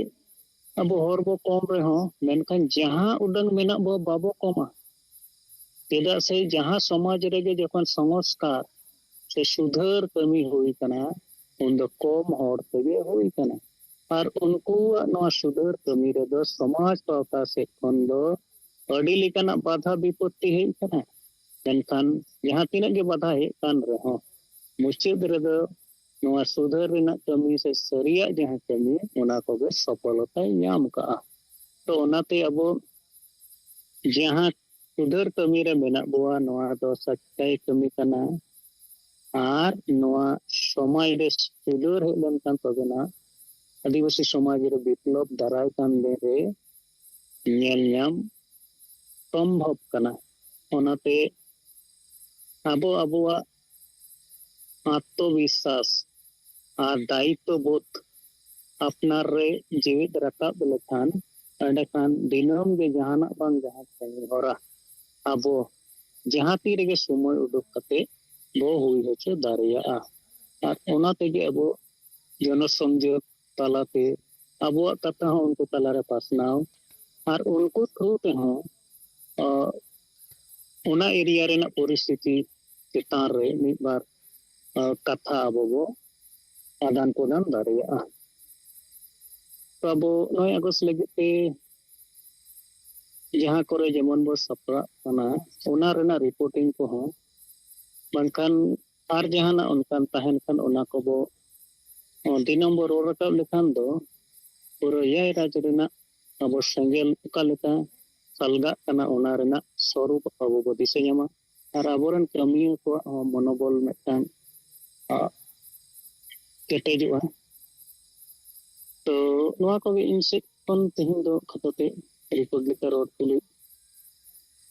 ᱟᱵᱚ ᱦᱚᱲ ᱵᱚ ᱠᱚᱢ ᱨᱮᱦᱚᱸ, ᱢᱮᱱᱠᱷᱟᱱ ᱡᱟᱦᱟᱸ ᱩᱰᱟᱹᱝ ᱢᱮᱱᱟᱜ ᱵᱚ, ᱵᱟᱵᱚ ᱠᱚᱢᱟ᱾ ᱪᱮᱫᱟᱜ ᱥᱮ ᱡᱟᱦᱟᱸ ᱥᱚᱢᱟᱡᱽ ᱨᱮᱜᱮ ᱡᱚᱠᱷᱚᱱ ᱥᱚᱝᱥᱠᱟᱨ ᱥᱮ ᱥᱩᱫᱷᱟᱹᱨ ᱠᱟᱹᱢᱤ ᱦᱩᱭ ᱠᱟᱱᱟ, ᱩᱱᱫᱚ ᱠᱚᱢ ᱦᱚᱲ ᱛᱮᱜᱮ ᱦᱩᱭ ᱠᱟᱱᱟ᱾ ᱟᱨ ᱩᱱᱠᱩᱣᱟᱜ ᱱᱚᱣᱟ ᱥᱩᱫᱷᱟᱹᱨ ᱠᱟᱹᱢᱤ ᱨᱮᱫᱚ ᱥᱚᱢᱟᱡᱽ ᱯᱟᱦᱴᱟ ᱥᱮᱫ ᱠᱷᱚᱱ ᱫᱚ ᱟᱹᱰᱤ ᱞᱮᱠᱟᱱᱟᱜ ᱵᱟᱫᱷᱟ ᱵᱤᱯᱚᱛᱛᱤ ᱦᱮᱡ ᱠᱟᱱᱟ᱾ ᱢᱮᱱᱠᱷᱟᱱ ᱡᱟᱦᱟᱸ ᱛᱤᱱᱟᱹᱜ ᱜᱮ ᱵᱟᱫᱷᱟ ᱦᱮᱡ ᱠᱟᱱ ᱨᱮᱦᱚᱸ, ᱢᱩᱪᱟᱹᱫ ᱨᱮᱫᱚ ᱱᱚᱣᱟ ᱥᱩᱫᱷᱟᱹᱨ ᱨᱮᱱᱟᱜ ᱠᱟᱹᱢᱤ ᱥᱮ ᱥᱟᱹᱨᱤᱭᱟᱜ ᱡᱟᱦᱟᱸ ᱠᱟᱹᱢᱤ, ᱚᱱᱟ ᱠᱚᱜᱮ ᱥᱚᱯᱷᱚᱞᱚᱛᱟᱭ ᱧᱟᱢ ᱠᱟᱜᱼᱟ᱾ ᱛᱚ ᱚᱱᱟᱛᱮ ᱟᱵᱚ ᱡᱟᱦᱟᱸ ᱥᱩᱫᱷᱟᱹᱨ ᱠᱟᱹᱢᱤ ᱨᱮ ᱢᱮᱱᱟᱜ ᱵᱚᱣᱟ, ᱱᱚᱣᱟ ᱫᱚ ᱥᱟᱪᱟᱭ ᱠᱟᱹᱢᱤ ᱠᱟᱱᱟ᱾ ᱟᱨ ᱱᱚᱣᱟ ᱥᱚᱢᱟᱡᱽ ᱨᱮ ᱥᱩᱫᱷᱟᱹᱨ ᱦᱮᱡ ᱞᱮᱱᱠᱷᱟᱱ ᱛᱚᱵᱮᱱᱟ ᱟᱹᱫᱤᱵᱟᱹᱥᱤ ᱥᱚᱢᱟᱡᱽ ᱨᱮ ᱵᱤᱯᱞᱚᱵ ᱫᱟᱨᱟᱭ ᱠᱟᱱ ᱫᱤᱱ ᱨᱮ ᱧᱮᱞ ᱧᱟᱢ ᱥᱚᱢᱵᱷᱚᱵ ᱠᱟᱱᱟ᱾ ᱚᱱᱟᱛᱮ ᱟᱵᱚ ᱟᱵᱚᱣᱟᱜ ᱟᱛᱢᱚᱵᱤᱥᱥᱟᱥ ᱟᱨ ᱫᱟᱭᱤᱛᱛᱚ ᱵᱳᱫᱷ ᱟᱯᱱᱟᱨ ᱨᱮ ᱡᱤᱣᱤᱫ ᱨᱟᱠᱟᱵ ᱞᱮᱠᱷᱟᱱ, ᱮᱸᱰᱮᱠᱷᱟᱱ ᱫᱤᱱᱟᱹᱢ ᱜᱮ ᱡᱟᱦᱟᱱᱟᱜ ᱵᱟᱝ ᱡᱟᱦᱟᱸ ᱠᱟᱹᱢᱤ ᱦᱚᱨᱟ ᱟᱵᱚ ᱡᱟᱦᱟᱸ ᱛᱤ ᱨᱮᱜᱮ ᱥᱚᱢᱚᱭ ᱩᱰᱩᱠ ᱠᱟᱛᱮ ᱵᱚ ᱦᱩᱭ ᱦᱚᱪᱚ ᱫᱟᱲᱮᱭᱟᱜᱼᱟ᱾ ᱟᱨ ᱚᱱᱟ ᱛᱮᱜᱮ ᱟᱵᱚ ᱡᱚᱱᱚᱥᱚᱝᱡᱳᱜᱽ ᱛᱟᱞᱟᱛᱮ ᱟᱵᱚᱣᱟᱜ ᱠᱟᱛᱷᱟ ᱦᱚᱸ ᱩᱱᱠᱩ ᱛᱟᱞᱟᱨᱮ ᱯᱟᱥᱱᱟᱣ, ᱟᱨ ᱩᱱᱠᱩ ᱛᱷᱨᱩ ᱛᱮᱦᱚᱸ, ᱟᱸ, ᱚᱱᱟ ᱮᱨᱤᱭᱟ ᱨᱮᱱᱟᱜ ᱯᱚᱨᱤᱥᱛᱷᱤᱛᱤ ᱪᱮᱛᱟᱱ ᱨᱮ ᱢᱤᱫ ᱵᱟᱨ, ᱟᱸ, ᱠᱟᱛᱷᱟ ᱟᱵᱚ ᱵᱚ ᱟᱫᱟᱱ ᱯᱨᱚᱫᱟᱱ ᱫᱟᱲᱮᱭᱟᱜᱼᱟ᱾ ᱛᱚ ᱟᱵᱚ ᱱᱚᱭ ᱟᱜᱚᱥᱴ ᱞᱟᱹᱜᱤᱫ ᱛᱮ ᱡᱟᱦᱟᱸ ᱠᱚᱨᱮ ᱡᱮᱢᱚᱱ ᱵᱚ ᱥᱟᱯᱲᱟᱜ ᱠᱟᱱᱟ, ᱚᱱᱟ ᱨᱮᱱᱟᱜ ᱨᱤᱯᱳᱨᱴᱤᱝ ᱠᱚᱦᱚᱸ, ᱵᱟᱝᱠᱷᱟᱱ ᱟᱨ ᱡᱟᱦᱟᱱᱟᱜ ᱚᱱᱠᱟᱱ ᱛᱟᱦᱮᱱ ᱠᱷᱟᱱ, ᱚᱱᱟ ᱠᱚᱵᱚ, ᱚ, ᱫᱤᱱᱟᱹᱢ ᱵᱚ ᱨᱚᱲ ᱨᱟᱠᱟᱵ ᱞᱮᱠᱷᱟᱱ ᱫᱚ ᱯᱩᱨᱟᱹ ᱮᱭᱟᱭ ᱨᱟᱡᱽ ᱨᱮᱱᱟᱜ ᱟᱵᱚ ᱥᱮᱸᱜᱮᱞ ᱚᱠᱟ ᱞᱮᱠᱟ ᱥᱟᱞᱜᱟᱜ ᱠᱟᱱᱟ, ᱚᱱᱟ ᱨᱮᱱᱟᱜ ᱥᱚᱨᱩᱯ ᱟᱵᱚ ᱵᱚ ᱫᱤᱥᱟᱹ ᱧᱟᱢᱟ᱾ ᱟᱨ ᱟᱵᱚᱨᱮᱱ ᱠᱟᱹᱢᱤᱭᱟᱹ ᱠᱚᱣᱟᱜ ᱦᱚᱸ ᱢᱚᱱᱳᱵᱚᱞ ᱢᱤᱫᱴᱟᱝ, ᱟ, ᱠᱮᱴᱮᱡᱚᱜᱼᱟ᱾ ᱛᱚ ᱱᱚᱣᱟ ᱠᱚᱜᱮ ᱤᱧ ᱥᱮᱫ ᱠᱷᱚᱱ ᱛᱮᱦᱮᱧ ᱫᱚ ᱠᱷᱟᱴᱚ ᱛᱮ ᱨᱤᱯᱳᱨᱴ ᱞᱮᱠᱟ ᱨᱚᱲ ᱛᱩᱞᱩᱡ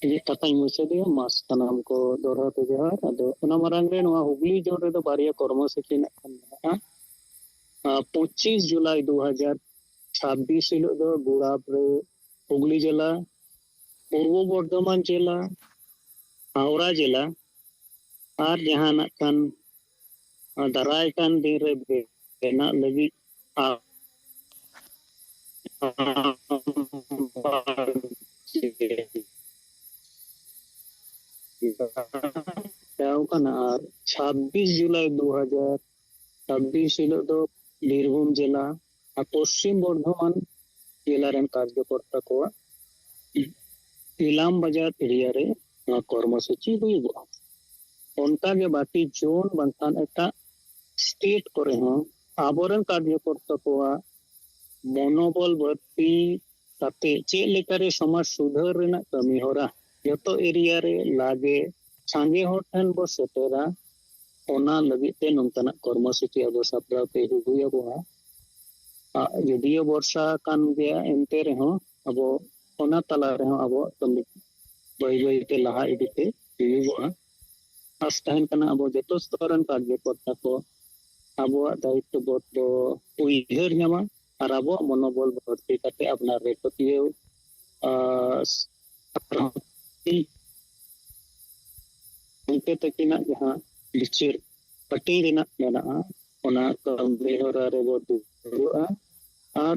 ᱤᱧᱟᱹᱜ ᱠᱟᱛᱷᱟᱧ ᱢᱩᱪᱟᱹᱫᱮᱜᱼᱟ᱾ ᱢᱟ ᱥᱟᱱᱟᱢ ᱠᱚ ᱫᱚᱦᱲᱟ ᱛᱮ ᱡᱚᱦᱟᱨ᱾ ᱟᱫᱚ ᱚᱱᱟ ᱢᱟᱲᱟᱝ ᱨᱮ ᱱᱚᱣᱟ ᱦᱩᱜᱽᱞᱤ ᱡᱳᱱ ᱨᱮᱫᱚ ᱵᱟᱨᱭᱟ ᱠᱚᱨᱢᱚᱥᱩᱪᱤ ᱱᱟᱜ ᱠᱷᱟᱱ ᱢᱮᱱᱟᱜᱼᱟ᱾ ᱟᱨ ᱯᱚᱸᱪᱤᱥ ᱡᱩᱞᱟᱭ ᱫᱩ ᱦᱟᱡᱟᱨ ᱪᱷᱟᱵᱵᱤᱥ ᱦᱤᱞᱳᱜ ᱫᱚ ᱜᱩᱲᱟᱵ ᱨᱮ ᱦᱩᱜᱽᱞᱤ ᱡᱮᱞᱟ, ᱯᱩᱨᱵᱚ ᱵᱚᱨᱫᱷᱚᱢᱟᱱ ᱡᱮᱞᱟ, ᱦᱟᱣᱲᱟ ᱡᱮᱞᱟ ᱟᱨ ᱡᱟᱦᱟᱸ ᱱᱟᱜ ᱠᱷᱟᱱ ᱫᱟᱨᱟᱭ ᱠᱟᱱ ᱫᱤᱱ ᱨᱮ ᱵᱮᱱᱟᱜ ᱞᱟᱹᱜᱤᱫ ᱟ-, ᱟᱢᱵᱟᱥᱟ ᱠᱟᱱᱟ᱾ ᱟᱨ ᱪᱷᱟᱵᱵᱤᱥ ᱡᱩᱞᱟᱭ ᱫᱩ ᱦᱟᱡᱟᱨ ᱪᱷᱟᱵᱵᱤᱥ ᱦᱤᱞᱳᱜ ᱫᱚ ᱵᱤᱨᱵᱷᱩᱢ ᱡᱮᱞᱟ ᱟᱨ ᱯᱚᱥᱪᱤᱢ ᱵᱚᱨᱫᱷᱚᱢᱟᱱ ᱡᱮᱞᱟ ᱨᱮᱱ ᱠᱟᱨᱡᱚᱠᱚᱨᱛᱟ ᱠᱚᱣᱟᱜ ᱤᱞᱟᱢ ᱵᱟᱡᱟᱨ ᱮᱨᱤᱭᱟ ᱨᱮ ᱱᱚᱣᱟ ᱠᱚᱨᱢᱚᱥᱩᱪᱤ ᱦᱩᱭᱩᱜᱚᱜᱼᱟ᱾ ᱚᱱᱠᱟᱜᱮ ᱵᱟᱹᱠᱤ ᱡᱳᱱ ᱵᱟᱝᱠᱷᱟᱱ ᱮᱴᱟᱜ ᱥᱴᱮᱴ ᱠᱚᱨᱮ ᱦᱚᱸ ᱟᱵᱚᱨᱮᱱ ᱠᱟᱨᱡᱚᱠᱚᱨᱛᱟ ᱠᱚᱣᱟᱜ ᱢᱚᱱᱳᱵᱚᱞ ᱵᱟᱹᱲᱛᱤ ᱠᱟᱛᱮ ᱪᱮᱫ ᱞᱮᱠᱟᱨᱮ ᱥᱚᱢᱟᱡᱽ ᱥᱩᱫᱷᱟᱹᱨ ᱨᱮᱱᱟᱜ ᱠᱟᱹᱢᱤ ᱦᱚᱨᱟ ᱡᱚᱛᱚ ᱮᱨᱤᱭᱟ ᱨᱮ ᱞᱟᱜᱮ ᱥᱟᱸᱜᱮ ᱦᱚᱲ ᱴᱷᱮᱱ ᱵᱚ ᱥᱮᱴᱮᱨᱟ, ᱚᱱᱟ ᱞᱟᱹᱜᱤᱫ ᱛᱮ ᱱᱚᱝᱠᱟᱱᱟᱜ ᱠᱚᱨᱢᱚᱥᱩᱪᱤ ᱟᱵᱚ ᱥᱟᱯᱲᱟᱣ ᱛᱮ ᱦᱩᱭ ᱟᱵᱚᱱᱟ᱾ ᱟ, ᱡᱩᱫᱤᱭᱳ ᱵᱚᱨᱥᱟ ᱠᱟᱱ ᱜᱮᱭᱟ, ᱮᱱᱛᱮ ᱨᱮᱦᱚᱸ ᱟᱵᱚ ᱚᱱᱟ ᱛᱟᱞᱟ ᱨᱮᱦᱚᱸ ᱟᱵᱚᱣᱟᱜ ᱠᱟᱹᱢᱤ ᱵᱟᱹᱭ ᱵᱟᱹᱭ ᱛᱮ ᱞᱟᱦᱟ ᱤᱫᱤ ᱛᱮ ᱦᱩᱭᱩᱜᱚᱜᱼᱟ᱾ ᱟᱥ ᱛᱟᱦᱮᱱ ᱠᱟᱱᱟ ᱟᱵᱚ ᱡᱚᱛᱚ ᱥᱛᱚᱨ ᱨᱮᱱ ᱠᱟᱨᱡᱚᱠᱚᱨᱛᱟ ᱠᱚ ᱟᱵᱚᱣᱟᱜ ᱫᱟᱭᱤᱛᱛᱚ ᱵᱳᱫᱷ ᱵᱚ ᱩᱭᱦᱟᱹᱨ ᱧᱟᱢᱟ ᱟᱨ ᱟᱵᱚᱣᱟᱜ ᱢᱚᱱᱳᱵᱚᱞ ᱵᱟᱹᱲᱛᱤ ᱠᱟᱛᱮ ᱟᱯᱱᱟᱨ ᱨᱮ ᱯᱟᱹᱛᱭᱟᱹᱣ, ᱟᱨ ᱜᱚᱢᱠᱮ ᱛᱟᱹᱠᱤᱱᱟᱜ ᱡᱟᱦᱟᱸ ᱵᱤᱪᱟᱹᱨ ᱦᱟᱹᱴᱤᱧ ᱨᱮᱱᱟᱜ ᱢᱮᱱᱟᱜᱼᱟ, ᱚᱱᱟ ᱠᱟᱹᱢᱤ ᱦᱚᱨᱟ ᱨᱮᱵᱚ ᱫᱷᱩᱨᱟᱹᱜᱼᱟ ᱟᱨ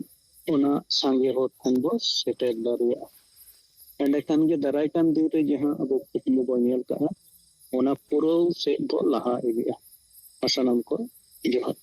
ᱚᱱᱟ ᱥᱟᱸᱜᱮ ᱦᱚᱲ ᱴᱷᱮᱱ ᱵᱚ ᱥᱮᱴᱮᱨ ᱫᱟᱲᱮᱭᱟᱜᱼᱟ᱾ ᱮᱸᱰᱮᱠᱷᱟᱱ ᱜᱮ ᱫᱟᱨᱟᱭ ᱠᱟᱱ ᱫᱤᱱ ᱨᱮ ᱡᱟᱦᱟᱸ ᱟᱵᱚ ᱠᱩᱠᱢᱩ ᱵᱚ ᱧᱮᱞ ᱠᱟᱜᱼᱟ, ᱚᱱᱟ ᱯᱩᱨᱟᱹᱣ ᱥᱮᱫ ᱵᱚ ᱞᱟᱦᱟ ᱤᱫᱤᱜᱼᱟ᱾ ᱥᱟᱱᱟᱢ ᱠᱚ ᱡᱚᱦᱟᱨ᱾